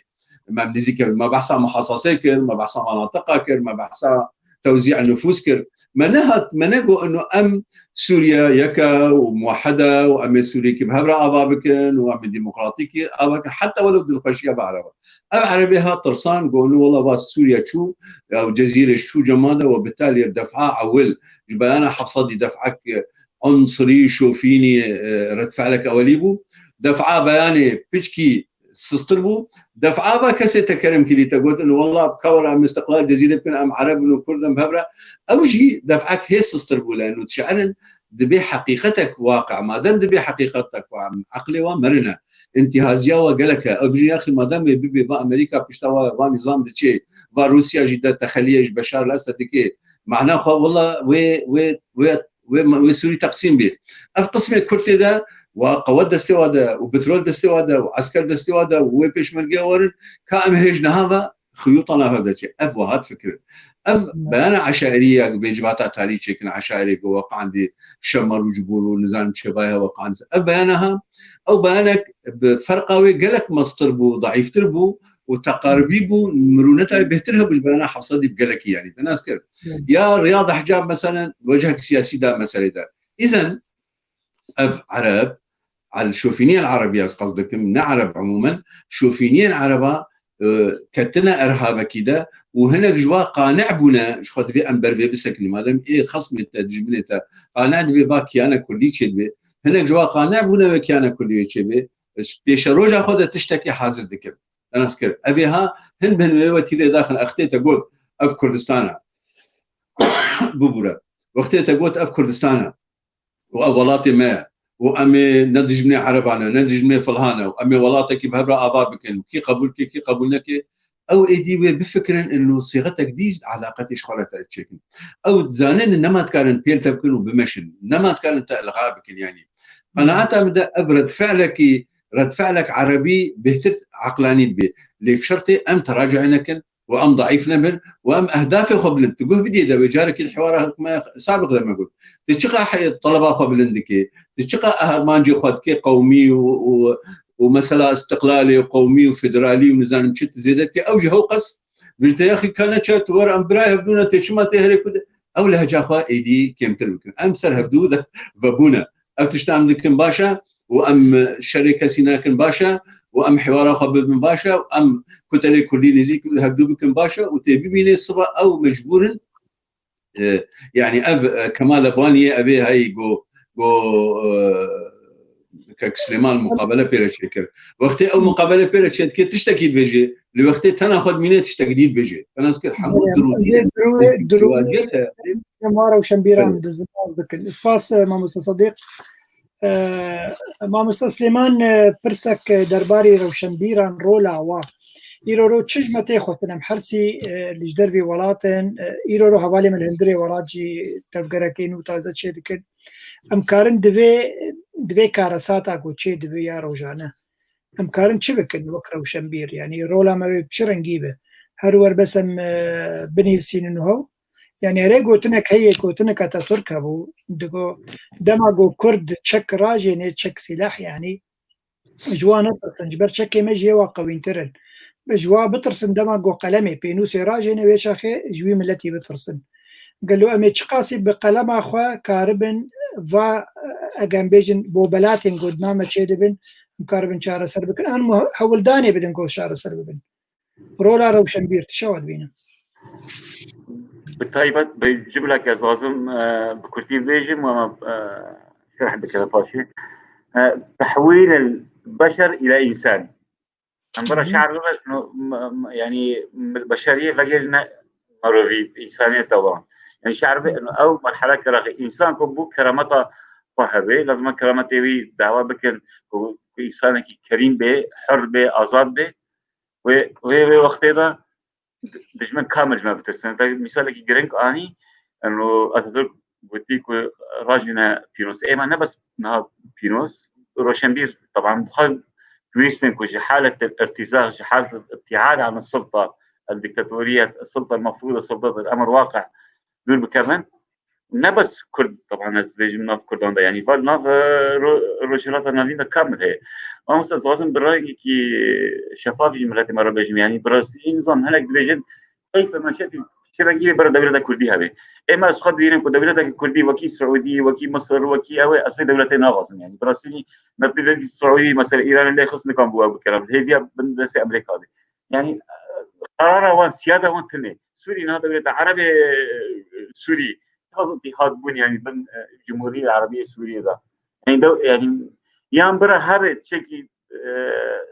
me nêzîk e, me behsa muhasasê kir, me behsa manatiqa kir, me behsa tewzî'a nufûs kir. Me nehat, me negot ino em Sûriye yek e û muwehhid e û em ê Sûriyekî bi hev re ava bikin û em ê demokratîkî ava bikin, heta welew dilxweşiya bi Ereba. Ev Erebê hat tirsan, got ino wela va Sûriye çû, ew cezîrê çû cema de û bitalî def'a ewil, ji beyana heft sedî def'ek unsirî, şofînî, e, redfe'lek ewelî bû. Def'a beyanê piçkî sistir bû. Def'a va kesê te kerem kirî, te got, ino wela ka were em îstiqlal cezîrê bikin, em Ereb in û Kurd in bi hev re. Ew jî def'ek hê sistir bû, lê ino dişe'rin, dibê heqîqetek waqe. Madem dibê heqîqetek waqe, eqlê wa merine. Întîhaziya wa gelek e. Ew bijî yaxî madem wê bibê, va Amerîka pişta wa, va nîzam diçê, va Rûsya jî de texeliyê ji Beşar el-Esed dikê. Mana xwe wela wê, wê, wê wê, wê Sûrî teqsîm bê. Ev qismê Kurtê de wa qewet destê wa de û petrol destê wa de û esker destê wa de û wê pêşmergeya werin, ka em hêj niha ve xiyûta nava de çê. Ev wa hat fikirin. Ev beyana eşairî ya vê civata tarî çêkin, eşairê ku weqan dê şema rû ji bû rû, nizanim çêvaya weqan. Ev beyana ha, ew beyanek bi ferqa wê gelek mestir bû, zeîftir bû û teqaribî bû, mirûneta wê bêhtir hebû ji beyana heft sedî bi gelekî, yanî te nas kir. Ya Riyad Hicab mesela wecihek siyasî da meselê de. Îzen ev Ereb, el şofîniyel Erebî ez qesd dikim, ne Ereb umûmen, şofîniyên Ereba, e, ketine erhabekî de û hinek ji wa qane bûne, ji xwe divê em ber vê bisekinî. Madem ê xesmê te, dijminê te, qane divê va kiyane kurdî çêdibê, hinek ji wa qane bûne wê kiyane kurdî wê çêbê, pêşeroja xwe de tiştekî hazir dikim. Te nas kir. Evê ha, hin bi hin wê wetîrê daxin, extê te got, ev Kurdistan e. Bibûre. Wextê te got, ev Kurdistan e û ev welatê me ye û em ê ne dijminê Ereban e, ne dijminê Filhan e û em ê welatekî bi hev re ava bikin û kî qebûl ke, kî qebûl neke, ew êdî wê bifikirin ino sîxetek dî ji eleqetê ji xwe re te çêkin. Ew dizanin nema dikarin pêl te bikin û bimeşin. Nema dikarin te ilga bikin, yanî. Qenaeta min de ev redfe'lekî, redfe'lek Erebî bêhtir eqlanî dibe. Lê bi şertê em teracu'ê nekin, û em daîf nebin û em ehdafê xwe bilind. Tu guh bidî de wê carekî li hewara me sabiq de me got. Tu çiqa he-, teleba xwe bilind dikê? Tu çiqa armancê xwe dikê qewmî û, û, û mesela istiqlalê û qewmî û federalî û nizanim çi tu zêde dikê? Ew ji hew qas vê te yaxî ka neçe tu wer em birayê hevdû ne, tê çima tê herê ku de? Ew lehca xwe êdî kêmtir bikin. Em ser hevdû de vebûne. Ev tişta em dikin baş e û em şerê kesî nakin baş e û em hewara xwe bibin baş e û em kutelê kurdî nêzîk hevdû bikin baş e û tê bibînê siba ew mecbûr in, e, yanî ev, e, Kemal Ebwaniyê ev ê heyî go, go, e, Kek Silêman muqabele pê re çêkir. Wextê ew muqabele pê re çêdike tiştekî dibêje, li wextê tena xwe dimîne tiştek dî dibêje. Te nas kir hemû dirûtî ne. Dirû-, dirû-, Rewşenbîran dikin. Spas, e, mamoste Sadiq. E, mamoste Silêman, e, pirsek, e, derbarê rewşenbîran, rola wa. Îro ro çi ji me tê xwestin em hersî, e, li ji dervê welat in, e, îro ro hevalê me li hundirê welat jî tevgerekê nû taze çê dikin. Em karin divê, divê karesata ku çê dibe ya rojane. Em karin çi bikin wek rewşenbîr? Yanî rola me wê bi çi rengî be? Her wer bes em, e, binivîsînin û hew. Yanî erê gotinek heye, gotinek Atatürk hebû, digo, dema ku Kurd çek rajêne, çek sîlah yanî, ji wan netirsin, ji ber çekê me jî yê wa qewîntir in. ji wa bitirsin, dema ku qelemê pênûsê rajêne wê çaxê ji wî miletî bitirsin. Gelo em ê çiqasî bi qelema xwe karibin va, e, eger em bêjin bobelatên ku di nav me çêdibin, em karibin çareser bikin, an hewldanê bidin ku çareser bibin. Rola rewşenbîr, tu çawa dibîne? Bi taybet, bi cumlek ez lazim, e, bi kurtî bêjim, ama, e, şerh bikeve paşê. E, tehwîl el beşer île însan. Em bira şehr bibe, no, m-, m-, yani, beşeriyê vegerîne merovî, însaniyet wan. Yani, şehr be, no, ew merhele keraqê. Însan ku bû kerameta xwe hebe, lazim e kerametê wî dawa bikin ku, ku însanekî kerîm be, hur be, azad be. Wê, wê, wê wextê de dijmin kamil ji me bitirsin. Te misalekî giring anî, eno Atatürk gotî ku rajîne pîroz. Êma ne bes niha pîroz, roşenbîr, teban, bi xwe dibihîstin ku ji halet irtîza, ji halet ibtîad an sulta, el diktatoriye, sulta mefrûda, sulta emr waqi dûr bikevin. Ne bes Kurd, teban ez dibêjim nav Kurdan de, yani, va nav, e, ro-, Rojhilata Navîn de kamil heye. Ama mesela ez dixwazim bi rengekî şefaf jî miletê me re bêjim, yani, bi rastî nizam hinek dibêjin, keyfe meşetî çi rengî bê bira dewleta Kurdî hebe. Ê me ez xwe dibînim ku dewleteke Kurdî wekî Siûdî, wekî Misir, wekî ew ê, ez vê dewletê naxwazim, yani, bi rastî me dewletî Siûdî, mesela, Îranê lê xist nikan bû ew bikera, hêviya bin destê Amerîka de. Yani, e, qerara wan, siyada wan tune. Sûrî niha dewleta Erebê, e, Sûrî, az îtîhad bûn, yani, bin, e, Cumhuriyê Erebiyê Sûriyê de. Yani, dew-, yani, yan bira hebe çekî, e,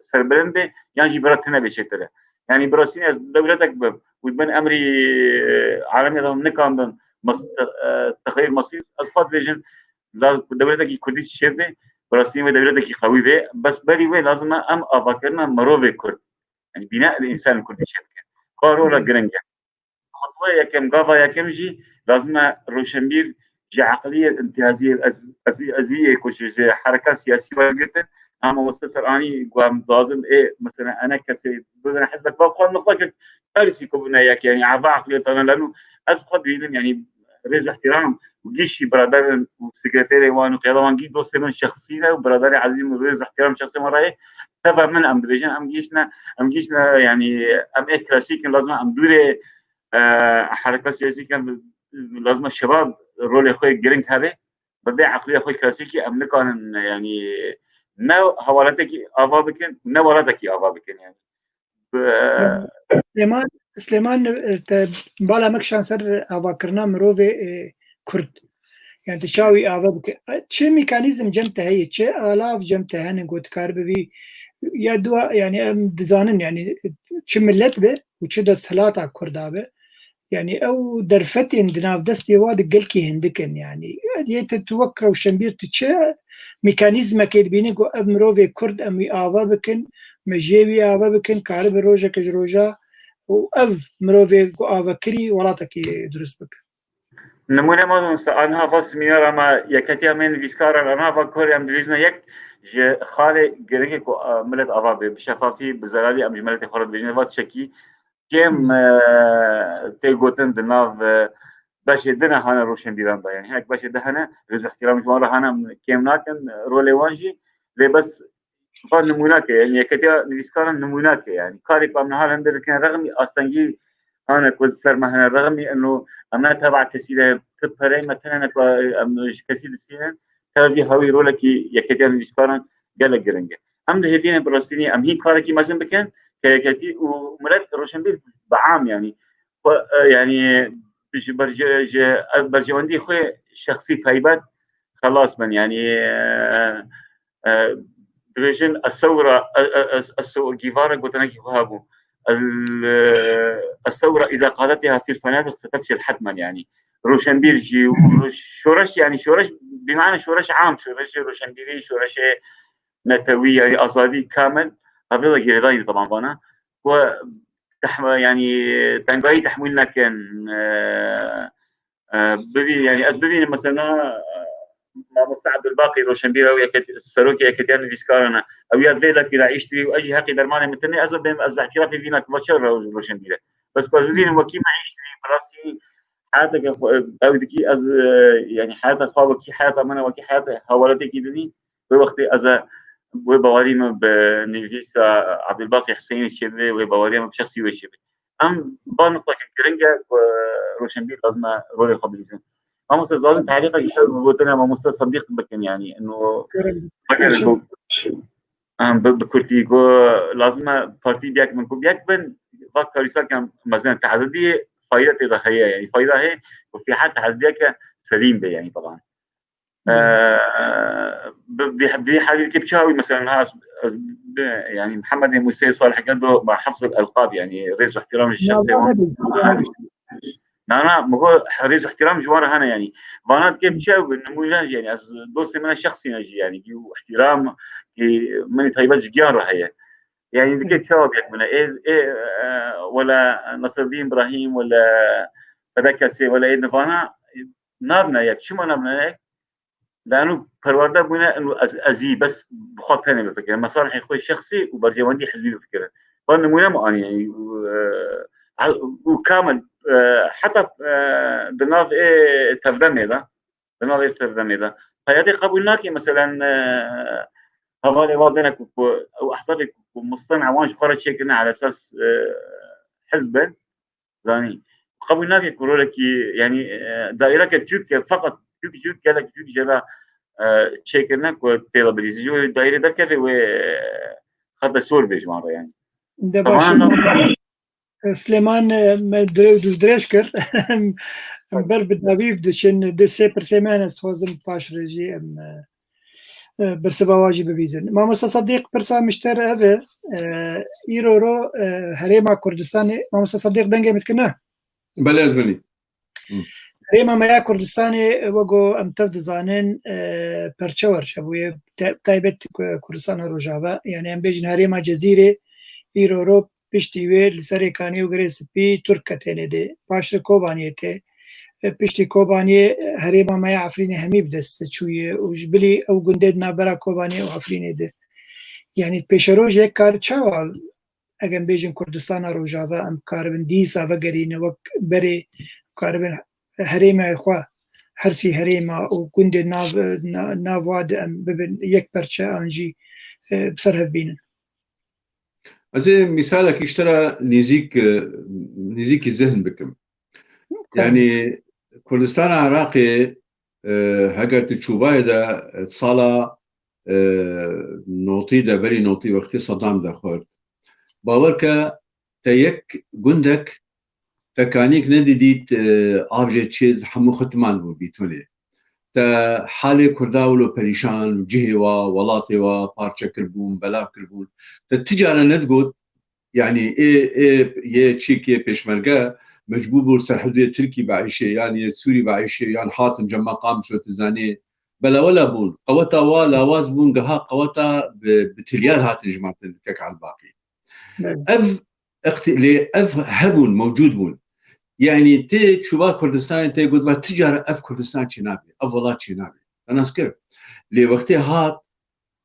serbilind be, yan jî bira tune be çêtir e. Yani, bi rastî ez dewletek bim, û bin emrî, e, alemê de nikandin, mas-, e, texeyir masîr, ez xwe dibêjim, la-, dewletekî Kurdî çêbe, bi rastî wê dewletekî qewî be, bes berî wê lazim e em avakirina mirovê Kurd. Yani bîna el însan Kurdî çêbikin. Ka rola giring e. Xutwe yekem, gava yekem jî lazim e roşenbîr ji eqliyê imtiyaziyê, ez, ez, eziyê ku ji, ji hereka siyasî wergirtin, ama weste ser anî ku em dixwazin ê, mesela, ene kesê bibine hizbek, va xwe nixwe kir, karîsî ku bine yek, yani, eva eqliyê tane lenu, ez xwe dibînim, yani, rêz û ihtiram û gîşî biraderin û sekreterê wan û qiyada wan gî dostê min şexsî ne û biraderê ezîz û rêz û ihtiram şexsê wan rayê teva min em dibêjin, em gîşne, em gîşne, yani, em ê klasîk in, lazim e em dûrê, e, hereka siyasî kin, lazim e şebab rolê xwe giring hebe, bi vê eqliya xwe klasîkî em nikanin, yani, ne hewaletekî ava bikin, ne welatekî ava bikin, yani. Bi- Silêman, Silêman, e, te bala me kişand ser avakirina mirovê, e, Kurd. Yani tu çawî ava bike. E, çi mekanîzm cem te heye, çi alav cem te hene ku tu karibî vî, ya dua, yani em dizanin, yani çi millet be û çi desthilata Kurda be. Yani ew derfetên di nav destê wa de gelkî hindik in, yani. Yê te tu wek rewşenbîr tu çi mekanîzmekê dibînî ku ev mirovê Kurd em wî ava bikin, me jê wî ava bikin, karibe rojeke ji roja û ev mirovê ku ava kirî welatekî dirust bike? Nimûne, mamoste, aniha va semînara me, yeketiya me nivîskaran, aniha va korê em dilîzine yek ji xalê giringê ku, e, milet ava bê, bi şefafî, bi zelalî em ji miletê xwe re dibêjine, va tişekî kêm, e, tê gotin di nav, e, beşê din e hane roşenbîran de. Yani hinek beşê din hene, rêz û ihtiram ji wan re hene, em kêm nakin, e, rolê wan jî. Lê bes va nimûnake, yani yeketiya nivîskaran nimûnake, yani karê ku em niha li hundir dikin, rexmî astengî hane ku li ser me hene, rexmî eno em ne teba kesî re, ti pereyê me tune ne ku em ji kesî distînin, tevî hewî rolekî yeketiya nivîskaran gelek giring e. Em dihêvînin bi rastînî em hîn karekî mezin bikin, ke yeketî û milet roşenbîr bi am, yani, xwe, e, yani, ji berje-, ji ev berjewendî xwe şexsî taybet xelas bin, yani, e, e, dibêjin, "Esewra, e, e, e, esew-", gîvara gotinekî xwe hebû. El, e, "Esewra îza qadetiha fîl fenadiq setefşil hetmen", yani. Roşenbîr jî û şoreş, yani şoreş, bimane şoreş am, şoreşê roşenbîrî, şoreşê netewî, yani azadî kamil, ev de girêdayî, teban, vana ku tehm-, yani tengayî tehmûl nekin, e, e, bibî-, yani ez bibînim mesela, e, Mamoste Ebdulbaqî, roşenbîr, ew yeket-, serokê Yeketiya Nivîskaran e. Ew ya vê lekî re îştirî û ez jî heqî dermanê min tune, ez bêm, ez bi îtirafê vîna ki va çi re roşenbîr e. Bes ku ez bibînim wekî me îştirî, bi rastî heyateke xwe, ew dikî ez, e, yani heyata xwe wekî heyata min e, wekî heyata hewaletekî dinî, wê wextê ez e, wê bawerî min bi nivîsa Abdulbaqî Huseyinê çêbibe, wê baweriya min bi şexsî wê çêbibe. Em van nifaqê giring e ku roşenbîr lazim e rolê xwe bilîzin. Mamoste, zalim tehlîqek ser gotina mamoste Sadiq bikin, yani, ino Kerem. Em, bi, bi kurtî ku lazim e partî biyek bin, ku biyek bin, vak karîsarken mezin teedidî fayda tê de heye, yani fayda heye ku fîhal teedidiyeke selîm be, yani, taban. Ee, bi, bi, bi hadîkê biçawi, mesela, ha, ez, ez, bi, yani, Muhammedê Musê Salih Gendo, ma hafz el-elqab, yani, rêz û ihtiram ji şexsê wan. Na, na, min got, rêz û ihtiram ji wan re hene, yani. Vana dike biçawi, bi nimûne jî, yani, ez dostê min e şexsî ne jî, yani, û ihtiram, ki, min taybet ji giyan re heye. Yani, dike çawa biyek min e. Ê, ê, e, wela Nasreddin Ibrahim, wela Fedekesê, wela ê nivana, nabine yek. Çima nabine yek? Lano perwerde bûne, ino ez, ez jî bes bi xwe tenê bifikirim. Mesalihê xwe şexsî û berjewendî hizbî bifikirim. Van nimûne min anî, yani, û, e, û kamil, e, heta, e, di nav ê tevdemê de, di nav ê tevdemê de. P Y D qebûl nake, meselen, e, hevalê wan dene ku, ku ew ehzabê ku, ku mustena wan ji xwe re çêkirine ala esas, e, hizb in. Zanî. Qebûl nake ku rolekî, yani, e, daîreke çûk e, feqet çûk, çûk, gelek çûk jê re, e, çêkirine ku tê de bilîzin. Ji wê daîrê derkeve wê, e, xete sor bê ji wan re, yani. De baş. Tamam. Silêman, e, me direw dûr dirêj kir. Em ber bi dawî diçin. Du sê pirsê me hene, ez dixwazim paş re jî em, e, e, bersiva wan jî bibîzin. Mamosta Sadiq, pirsa min ji te re ev e, e, îro ro, e, Herêma Kurdistanê, Mamosta Sadiq, dengê min dikine? Belê, ez benî. Hı. Herêma me ya Kurdistanê, e, wego em tev dizanin, e, perçe werçe bûye, te-, taybet Ku-, Kurdistana Rojava, yani em bêjin Herêma Cezîrê, îro ro piştî wê li serê kanî û Girê Spî Tirk ketêne dê. Paştir Kobaniyê tê. E, piştî Kobaniyê, e, herêma me ya Efrînê hemî bi dest çûye û ji bilî ew gundê di navbera Kobaniyê û Efrînê de. Yanî pêşerojê kar çawa, eger em bêjin Kurdistana Rojava, em karibin dîsa vegerîne wek berê, karibin herêma xwe, hersî herêma û gundê nav, na-, nav wa de em bibin yek perçe an jî, e, bi ser hev bînin. Ez ê mîsalekî ji te re nêzîk, e, nêzîkî zihn bikim. Yanî Kurdistana Iraqê, e, heger tu çûbayê de, e, sala, e, notî de, berî notî wextê Sedam de xwert. Bawer ke te yek gundek, te kanîk nedidît, e, av jê çê hemû xwe timan bû bîtonê. Te halê Kurda wilo perîşan, cihê wa, welatê wa, parçe kirbûn, belav kirbûn. Te ti care nedigot, yanî ê, ê, yê çîkê pêşmerge mecbûr bû serhedûyê Tirkî biêşê, yan yê Sûrî biêşê, yan hatin cema Qamişlo, tu zanî. Belawela bûn. Qeweta wa lawaz bûn, geha qeweta bi, bi tilyar hatin jimartin kek Elbaqî. Evet. Ev iqtî-, lê ev hebûn, mewcûd bûn. Yanî tê çûba Kurdistanê tê got, ba ti cara ev Kurdistan çênabe, ev welat çênabe. Te nas kir. Lê wextê hat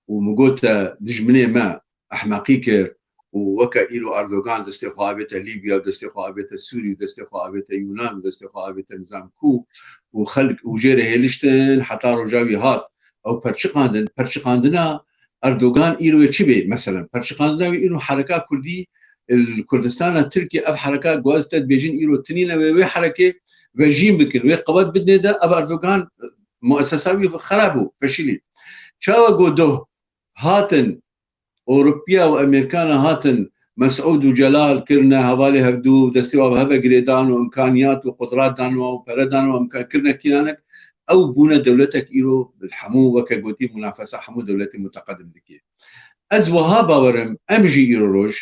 û min got te dijminê me ehmeqî kir û weke îro Erdogan destê xwe avête Lîbya, destê xwe avête Sûrî, destê xwe avête Yûnan, destê xwe avête nizam ku û xelk û jê re hêliştin heta roja wî hat. Ew perçiqandin, perçiqandina Erdogan îro çi bê? Meselen, perçiqandina wî îro hereka Kurdî, li Kurdistana Tirkî ev hereka ku ez te dibêjin îro tinîne wê, wê herekê vejîn bikin, wê qewet bidinê de, ev Erdogan, muesesa wî xerab bû, feşîlî. Çawa ku doh hatin, Ewropiya û Amerîkana hatin, Mesûd û Celal kirine hevalê hevdû, destê wa bi heve girêdan û îmkaniyat û qudrat dan wa û pere dan wa, îmkan kirine kîlanek, ew bûne dewletek îro bi hemû, weke gotî, munafesa hemû dewletê muteqedim dike. Ez wiha bawer im, em jî îro roj,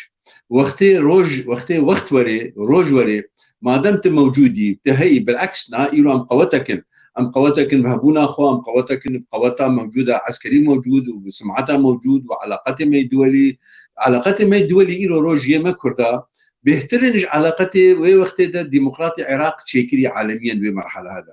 wextê roj, wextê wext were, roj were, madem tu mewcûd î, tu heyî, bileks na, îro em qewetek in. Em qewetek in bi hebûna xwe, em qewetek in bi qeweta mewcûd a eskerî mewcûd û bi simeta mewcûd û eleqetê me yê duwelî, eleqetê me yê duwelî îro roj yê me Kurda bêhtir in ji eleqetê wê wextê de demokratê Iraq çêkirî alemiyen wê merheleha de.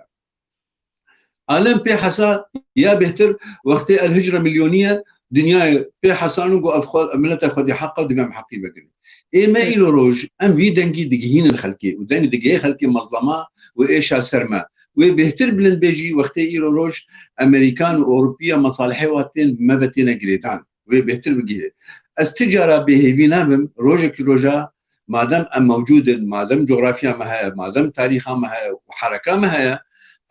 Alem pê hesa ya bêhtir wextê El Hicre Milyonî ye, dinyayê pê hesan û got ev xwe, mileta Xwedî heq e, divê em heqî vegirin. Ê me îro roj, em vî dengî digihînin xelkê û deng digihê xelkê mezlema û êşa li ser me. Wê bêhtir bilind bê jî wextê îro roj Amerîkan û Ewropiya mesalihê wa tên me ve têne girêdan. wê bêhtir bigihê. Ez ti cara bêhêvî nabim, rojekî roja madem em mewcûd in, madem coxrafya me heye, madem tarîxa me heye û hereka me heye,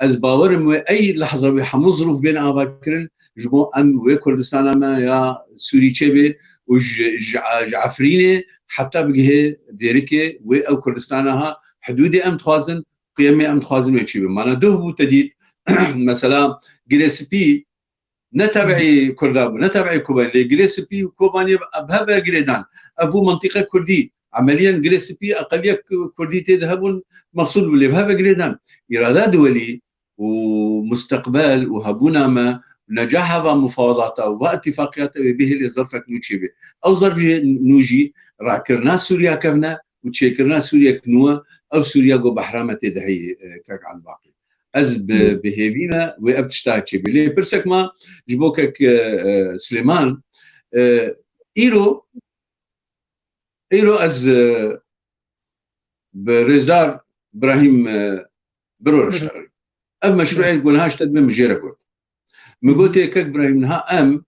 ez bawer im wê ey lehza wê hemû zirûf bên avakirin, ji bo em wê Kurdistana me ya Sûrî çêbê û ji, ji, ji Efrînê heta bigihê Dêrikê, wê ew Kurdistana ha hidûdê em dixwazin, qiyemê em dixwazin wê çêbê. Mana duh bû te dît, mesela Girê Spî ne tebeî Kurda bû, ne tebeî Kobanî. Lê Girê Spî û Kobanî bi heve girêdan. Ev bû mentiqe Kurdî. Emeliyen Girê Spî eqeliye Kurdî tê de hebûn, mexsûd bû, lê bi heve girêdan. Îrada duwelî û musteqbel û hebûna me, necaha va mufawedata û va îtîfaqiyata wê bihêlê zerfek nû çêbê. Ew zerf jî nû jî rakirina Sûriya kevne û çêkirina Sûriyek nû e, ew Sûriya ku behra me tê de heyî, e, kek Elbaqî. Ez bi, bi hêvî me wê ev tişta çêbê. Lê pirsek ma ji bo kek, e, e, Silêman, e, îro, îro ez, e, bi rêzdar Birahîm, e, Biro re şerî. Ev meşrûyê ku niha ji te dibê min jê re got. Min gotê kek Birahîm, niha em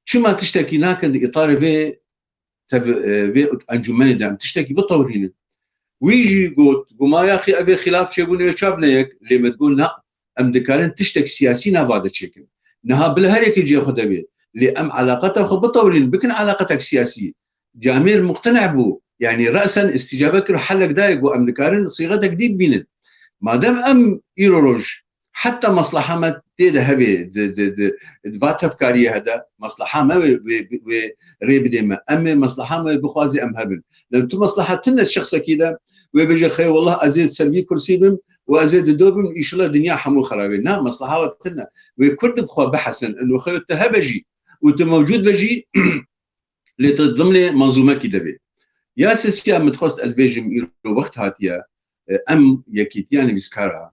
çima tiştekî nakin di îtarê vê tev-, e, vê encûmenê de em tiştekî bitewrînin. Wî jî got, guma yaxî ev ê xîlaf çêbûne wê çav ne yek, lê me digot, na, em dikarin tiştek siyasî nava de çêkin. Niha bila her yekê cihê xwe de bê. Lê em eleqeta xwe bitewrînin, bikin eleqetek siyasî. Camêr muqtene bû. Yanî resen îstîcabe kir, helek dayê ku em dikarin sîxetek dî bibînin. Madem em îro roj heta mesleha me tê de hebe, di, di, di, di va tevkariyê hede, mesleha me wê, wê, wê rê bidê me. Em ê mesleha me wê bixwazê em hebin. Lê tu mesleha tine şexsekî de, wê bêje, xey wallah ez ê ser vî kursî bim û ez ê dido bim, îşillah dinya hemû xerabê. Na, mesleha we tine. Wê Kurd bi xwe bihesin, û xey te hebe jî û tu mewcûd be jî, lê tu dimlê menzûmekî de bê. Ya sesiya min dixwest ez bêjim, îro wext hatiye, e, em yekîtiya nivîskara,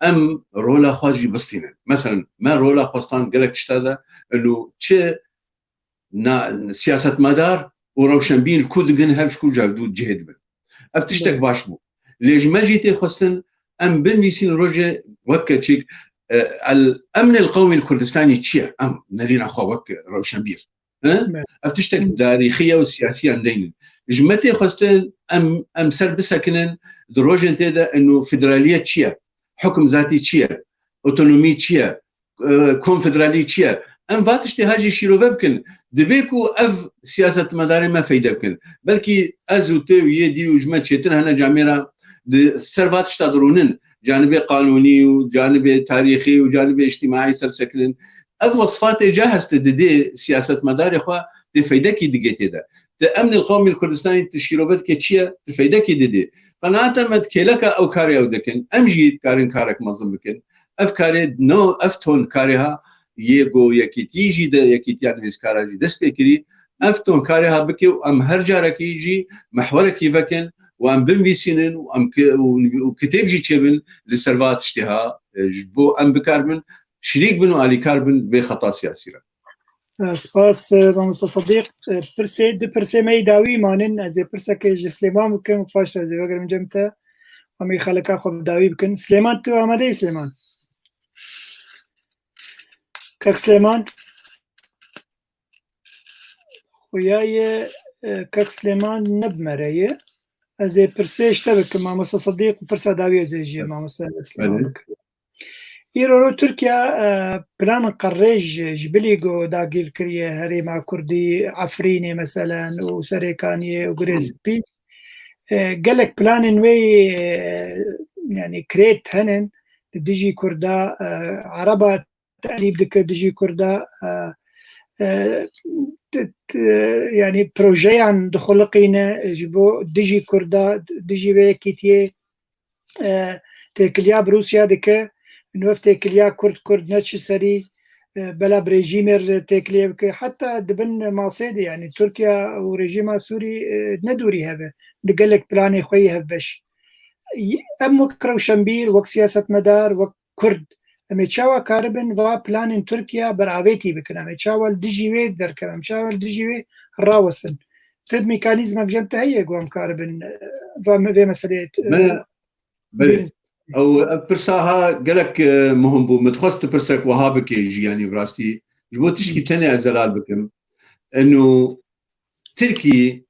em rola xwe jî bistînin. Meselen, me rola xwestan gelek tişta de, û çi na-, siyasetmedar û rewşenbîr li ku digin hev ji ku cav dû cihê dibin. Ev tiştek baş bû. Lê ji me jî tê xwestin em binivîsîn rojê wek keçik, e, el emnê li qewmî li Kurdistanî çi ye? Em nerîna xwe wek rewşenbîr. He? Ev tiştek tarîxî ye û siyasî em deynin. Ji me tê xwestin em, em ser bisekinin di rojên tê de eno federaliyet çi ye? Hukm zatî çi ye? Otonomî çi ye? E, konfederalî çi ye? Em va tiştê ha jî şîrove bikin. Dibê ku ev siyasetmedarê me feyde bikin. Belkî ez û tu û yê dî û ji me çêtir hene camêra di ser va tişta dirûnin. Canibê qanûnî û canibê tarîxî û canibê îctimaî ser sekinin. Ev wesfa tê ca heste didê siyasetmedarê xwe tê feydekî digê tê de. Di emnê qewmî li Kurdistanê tu şîrove dike çi ye? Tu feydekî didê. Qenaeta me di kêleka ew karê ew dikin. Em jî dikarin karek mezin bikin. Ev karê no, ev ton karê ha yê go yekîtî jî de, yekîtiya nivîskara jî dest pê kirî. Ev ton karê ha bike û em her carekî jî mehwerekî vekin û em binivîsînin û em ki-, û, û kitêb jî çêbin li ser va tiştê ha, e, ji bo em bikaribin şirîk bin û alîkar bin vê xeta siyasî re. Spas, e, mamosta Sedîq. E, pirsê, du pirsê me yê dawî manin. Ez ê pirseke ji Silêman bikim û paş ez ê vegerim cem te. Em ê xeleka xwe bi dawî bikin. Silêman, tu amade yî, Silêman? Kek Silêman? Xuya ye, e, kek Silêman ne bi me re ye. Ez ê pirsê ji te bikim, mamosta Sedîq, û pirsa dawî ez ê ji mamosta Silêman bikim. Îro ro Tirkiye, e, plan qerrêj ji bilî ku dagîr kiriye herêma Kurdî, Efrînê meselen û Serêkaniyê û Girê Spî. E, gelek planên wê, e, yanî krêt henin li dijî Kurda, e, Ereba telîb dike dijî Kurda, e, e, t-, t-, yanî projeyan dixuliqîne ji bo dijî Kurda, dijî vê yekîtiyê, e, têkiliya bi Rûsya dike. Û ev têkiliya Kurd, Kurd neçi serî, e, bela bi rejîmê re têkiliyê bike. Heta di bin masê de, yanî Tirkiye û rejîma Sûrî, e, ne dûrî hev e. Di gelek planê xwe yê hevbeş. Em wek rewşenbîr, wek siyasetmedar, wek Kurd, em ê çawa karibin va planên Tirkiye beravêtî bikin? Em ê çawa li dijî wê derkevin? Em çawa li dijî wê rawestin? Ti mekanîzmek cem te heye ku em karibin, e, va me-, vê meseleyê, e, Me, belê. Ew, ev pirsa ha gelek, e, muhim bû. Min dixwest tu pirsek wiha bikê jî, yanî bi rastî. Ji bo tişkî tenê ez zelal bikim. Eno Tirkî,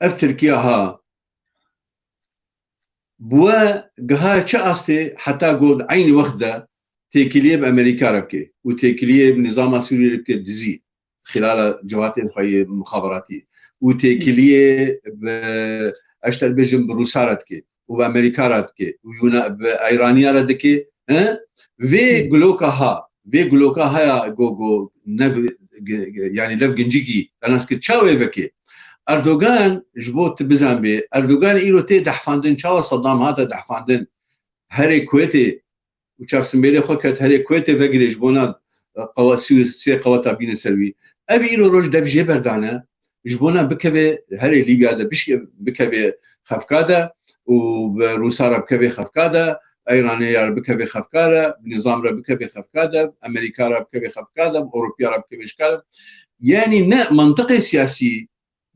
ev Tirkiya ha, bi we giha çi astê heta got eynî wext de têkiliyê bi Amerîka re bike û têkiliyê bi nîzama Sûriyê re bike dizî xilala civatên xwe yê mixaberatî û têkiliyê bi, ez te dibêjim, bi Rûsa re dike û bi Amerîka re dike û Yuna-, bi Eyraniya re dike, he? Vê Hı. Guloka ha, vê guloka haya go, go, ne vi-, g-, g-, yani lev gincikî, te nas kir, çawa veke? Erdogan, ji bo tu bizanbê, Erdogan îro tê dehfandin, çawa Saddam hate dehfandin, herê Kuwêtê û çavsimbêlê xwe ket herê Kuwêtê vegirê ji bona, e, qewa-, sî û sê qeweta bîne ser wî. Ev îro roj dev jê berdane, ji bona bikeve herê Lîbya de bişke-, bikeve xefka de û bi Rûsa re bikeve xefka de, Eyranê re bikeve xefka de, bi nîzam re bikeve xefka de, Amerîka re bikeve xefka de, bi Ewropiya re bikeve şika de. Yanî ne mantiqê siyasî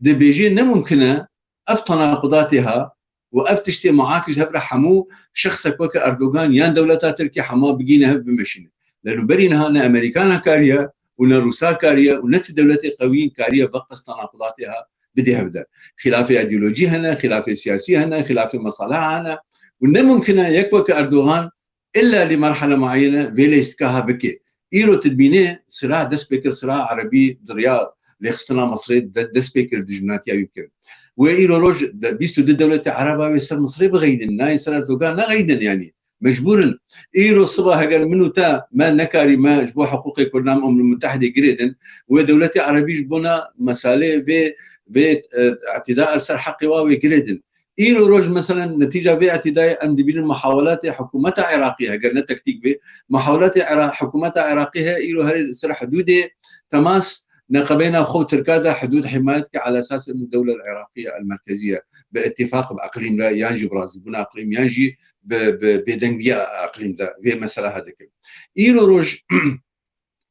dibêje ne mumkin e ev tenaqudatê ha û ev tiştê muakij hev re hemû şexsek weke Erdogan yan dewleta Tirkî hema bigîne hev bimeşîne. Lê berî niha ne Amerîkana kariye û ne Rûsa kariye û ne ti dewletê qewiyên kariye veqas tenaqudatê ha bidê hev de. Xilafê îdeolojî hene, xilafê siyasî hene, xilafê mesaleha hene û ne mumkin e yek weke Erdogan illa li merhale muayene vê lêstika ha bike. Îro tu dibînê sira dest pê kir, sira erebî di riya lêxistina Misrê de-, dest pê kir dijminatiya wî bikirin. Wê îro roj de bîst û du dewletê ereba wê ser Misrê bixeydin, nayên ser Erdogan nexeydin yanî. Mecbûr in. Îro siba heger min û te me nekarî me ji bo hiqûqê Kurdan Umemul Mutehidê girêdin, wê dewletê erebî ji bona mesalê vê, vê, e, îtida li ser heqê wa wê girêdin. Îro roj, meselen, netîca vê îtidayê em dibînin muhawelatê hikûmeta Iraqî, heger ne tektîk bê, muhawelatê Ira-, hikûmeta Iraqî heye, îro herê li ser hidûdê temas neqebeyna xwe û Tirka de hidûd himayet ke ala esas eno dewle el-Iraqîye el-Merkeziye, bi îtîfaq bi eqlîm re, yan jî bi razîbûna eqlîm, yan jî bi, bi bêdengiya eqlîm de vê mesela he dikin. Îro roj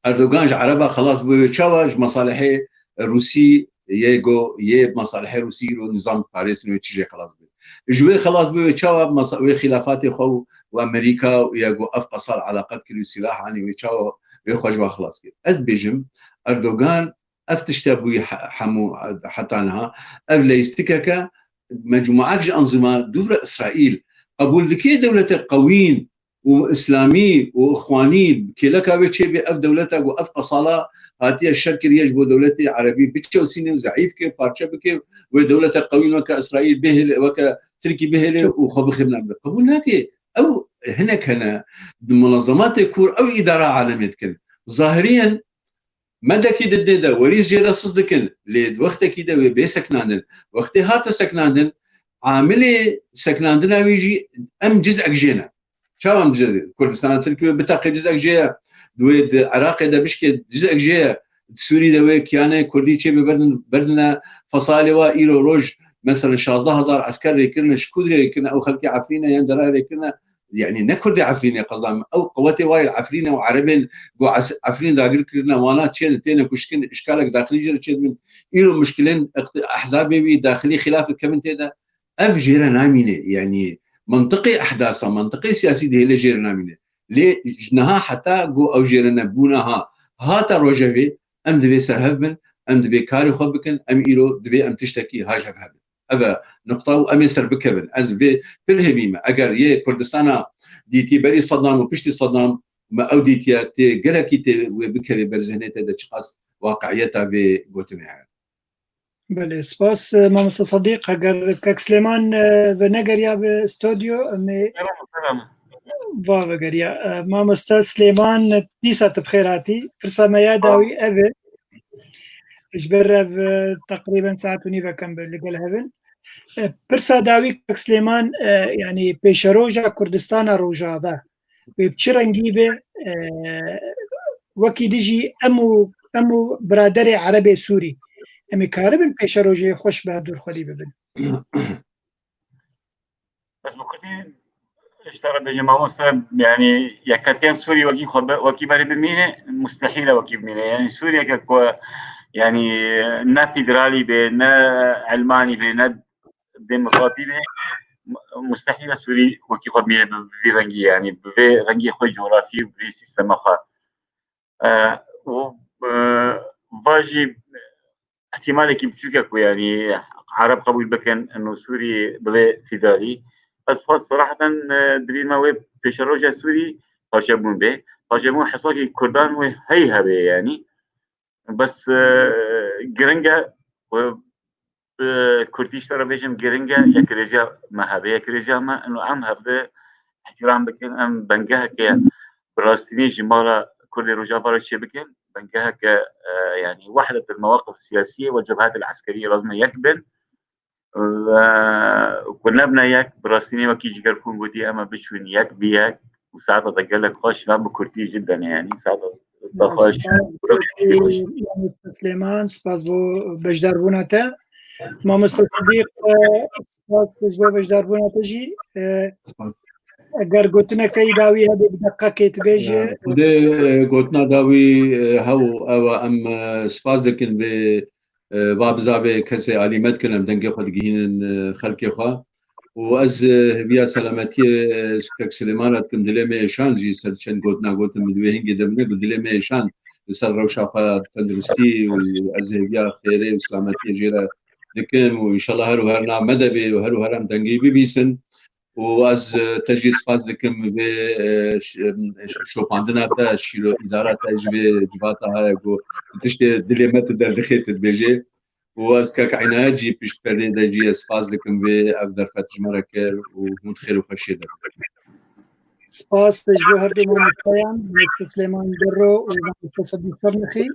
Erdogan ji Ereba xelas bû, wê çawa ji mesalihê Rûsî yê go, yê mesalihê Rûsî îro nîzam parêzin wê çi jê xelas bê? Ji wê xelas bû, wê çawa mesa-, wê xîlafatê xwe û, û Amerîka û ya go ev qasal eleqet kir û sîlah anî, wê çawa wê xwe ji wa xelas kir? Ez dibêjim, Erdogan ev tişte bûyî he-, hemû heta niha. Ev leyîstikeke mecmuak ji enzîma dûv re Îsraîl qebûl dike dewlete qewîn û îslamî û îxwanî kêleka wê çêbê, ev dewleta ku ev qasala hatiye şer kiriye ji bo dewletê erebî biçewsîne û zeîf ke, parçe bike, wê dewlete qewîn weke Îsraîl bihêle, weke Tirkî bihêle û xwe bixirine. Qebûl nake. Ew hinek hene, di munezematê kur ew îdara alemê dikin. Zahiriyen medekî didê de, werî jê re siz dikin, lê di wextekî de wê bê seknandin. Wextê hate seknandin, amilê seknandina wî jî em cizek jê ne. Çawa em cizek? Kurdistana Tirkî wê biteqê cizek jê ye. Wê di Iraqê de bişkê cizek jê ye. Di Sûrî de wê kiyanê Kurdî çê biberdin, berdine fesalê wa îro roj, mesela şazdeh hezar esker rêkirine, ji ku dirê rêkirine, ew xelkê Efrîne yan Derayê rêkirine, yani ne Kurdê Efrînê qeza min, ew qewetê wa yê Efrînê û Erebên ku Es-, Efrîn dagir kirine, wana çê têne kuştin, îşkalek daxilî jê re çêdibin. Îro muşkilên iqti-, ehzabê wî daxilî xilaf dikevin tê de. Ev jê re namîne, yani mantiqê ehdasa, mantiqê siyasî dihêle jê re namîne. Lê ji niha heta ku ew jê re nebûna ha, hate rojevê, em divê serhev bin, em divê karê xwe bikin, em îro divê em tiştekî ha ji hev hebin. Ev e nuqta û em ê ser bikevin. Ez vê pir hêvî me. Eger yê Kurdistana dîtî berî Sedam û piştî Sedam me ew dîtiye tê gelekî tê wê bikevê ber zihnê te de çiqas waqiiyeta vê gotinê heye. Belê, spas, e, mamoste Sedîq. Eger kek Silêman, e, venegeriya bi stodyo, em ê Selam, selam. Va vegeriya. E, mamoste Silêman, dîsa tu bi xêr hatî. Pirsa me ya dawî ev e. Ji ber ev, e, teqrîben saet û nîvek em bi li gel hev in. E, pirsa dawî kek Silêman, e, yanî pêşeroja Kurdistana Rojava wê bi çi rengî be, e, wekî dijî em û, em û biraderê Erebê Sûrî, em ê karibin pêşerojê xweş bi hevdûr xwedî bibin? Ez bi kurdî ji te re bêjim, mamoste, yanî yekhetiyên Sûrî wekî xwe be-, wekî berê bimîne, mustehîl e wekî bimîne. Yanî Sûriyeke ku, yanî ne federalî be, ne elmanî be, ne demokratî be, mu-, mustehîl e Sûrî wekî xwe bimîne bi vî rengî, yanî bi vê rengê xwe cografî û bi vê sîstema xwe. E, û, e, va jî ihtimalekî biçûk e ku, yanî, Ereb qebûl bikin, ino Sûrî bibe federalî. Ez xwest seraheten, e, di bîr me wê pêşeroja Sûrî parçebûn bê. Parçebûn hesakî Kurdan wê hey hebe, yanî. Bes, e, giring e, e, bi kurdî ji te re bêjim, giring e yekrêziya me hebe. Yekrêziya me, ino em hevde îhtîram bikin, em bengeheke bi rastînî ji mala Kurdê Rojava re çêbikin. Bengeheke, e, yanî wehdet el mewaqif siyasiyê ve cebhet el eskeriyê lazim e yek bin. Ve ku nebine yek, bi rastînî wekî Cigerpûn gotî, em ê biçûn yek bi yek û saeta te gelek xweş, van bi kurtî cidden, yanî saeta te xweş. Spas, Mamoste Silêman, spas bo beşdarbûna te. Mamoste Sidîq, e, spas ji bo beşdarbûna te jî. E, eger gotinek te yî dawî hebe, bi deqekê tu bêje. Ya, xwedê, e, gotina dawî, e, hew, ew e, em, e, spas dikin vê e, va bizavê kesê alî me dikin, em dengê xwe digihînin, e, xelkê xwe. Û ez, e, hêviya selametiyê, e, Kek Silêman re dikim, dilê me êşan jî ser çend gotina gotin min di vê hingê de min got, dilê me êşan li ser rewşa xwe tenduristî û ez hêviya xêrê û selametiyê jê re dikim û înşallah her û her nav me de bê û her û her em dengê bibîsin. Û ez, e, te jî spas dikim vê, e, ş-, e, ş-, şopandina te, şîro îdara te ji vê civata heye ku tiştê dilê me tu derdixê tu dibêjê. Û ez kek Înayet jî pişt perdê de jî ez spas dikim vê ev derfet ji me re kir û hûn di xêr û xweşiyê de bin. Spas ji bo her du mamosteyan, Mamoste Silêman Gerro û Mamoste Sedîq Çernixî.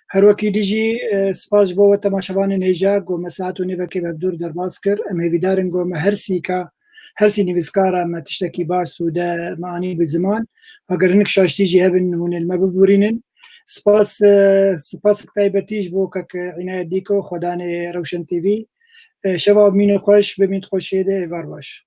Her wekî dî jî, e, spas ji bo we temaşevanên hêja ku me saet û nêvekê bi hevdû re derbas kir. Em hêvîdar in ku me her sîka, her sî nivîskara me tiştekî baş sûde me anî bi ziman. Eger hinek şaştî jî hebin hûn ê li me bibûrînin. Spas, e, spasek taybetî ji bo kek Înayet Dîko, xwedanê Rewşen T V. E, şeva mîne xweş, bimîn xweşiyê de, êvar baş.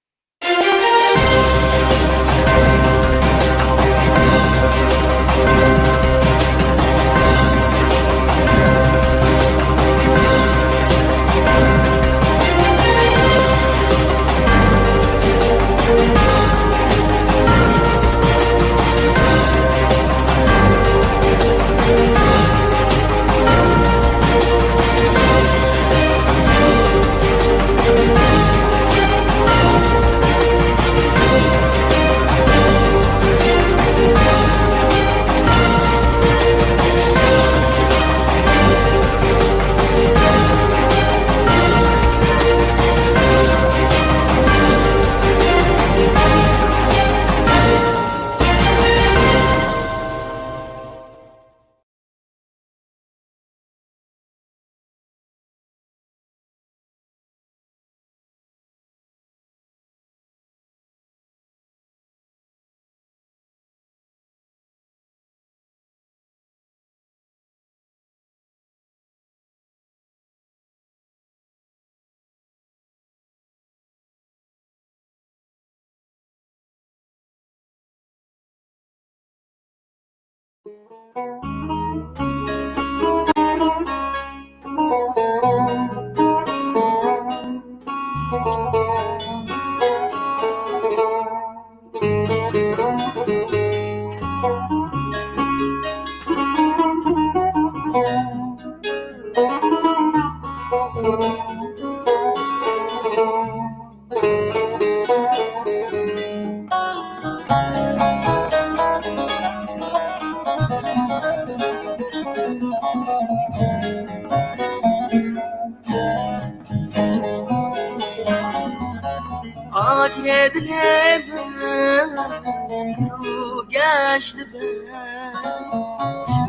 Agirê dilê min gir û geş dibe,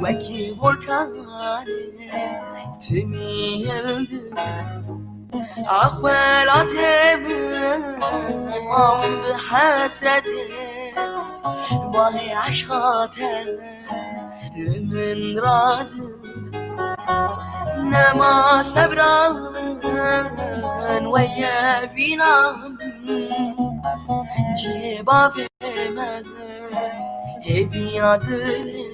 wekî volkanê timî hildibe. Ax welatê min, mam bi hesretê bahê eşqa te li min radin. Nema sebra min weye vîna min, cihê bavê me hêviya dilê.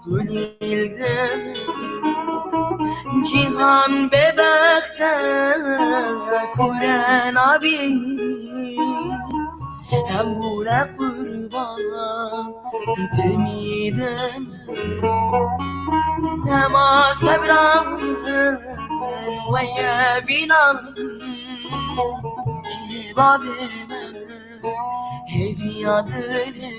Gulî li dil, cîhan bêbext e, kure nabî. Em bûne qurban timî din. Nema sebra min weye bînan. Cihê bavê me hêviya dilê.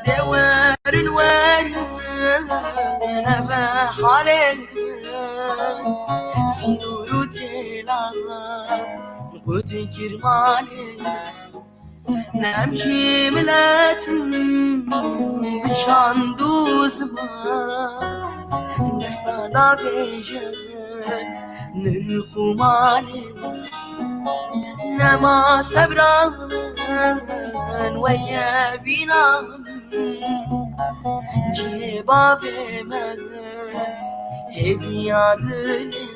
Dê werin werin eve halê sînûr û têlan qut kirmanê. Nem jî miletim bi çand û ziman desta navêje nirx û malê. Nema sebra min weye bînan. Cihê bavê me hêviya dilê.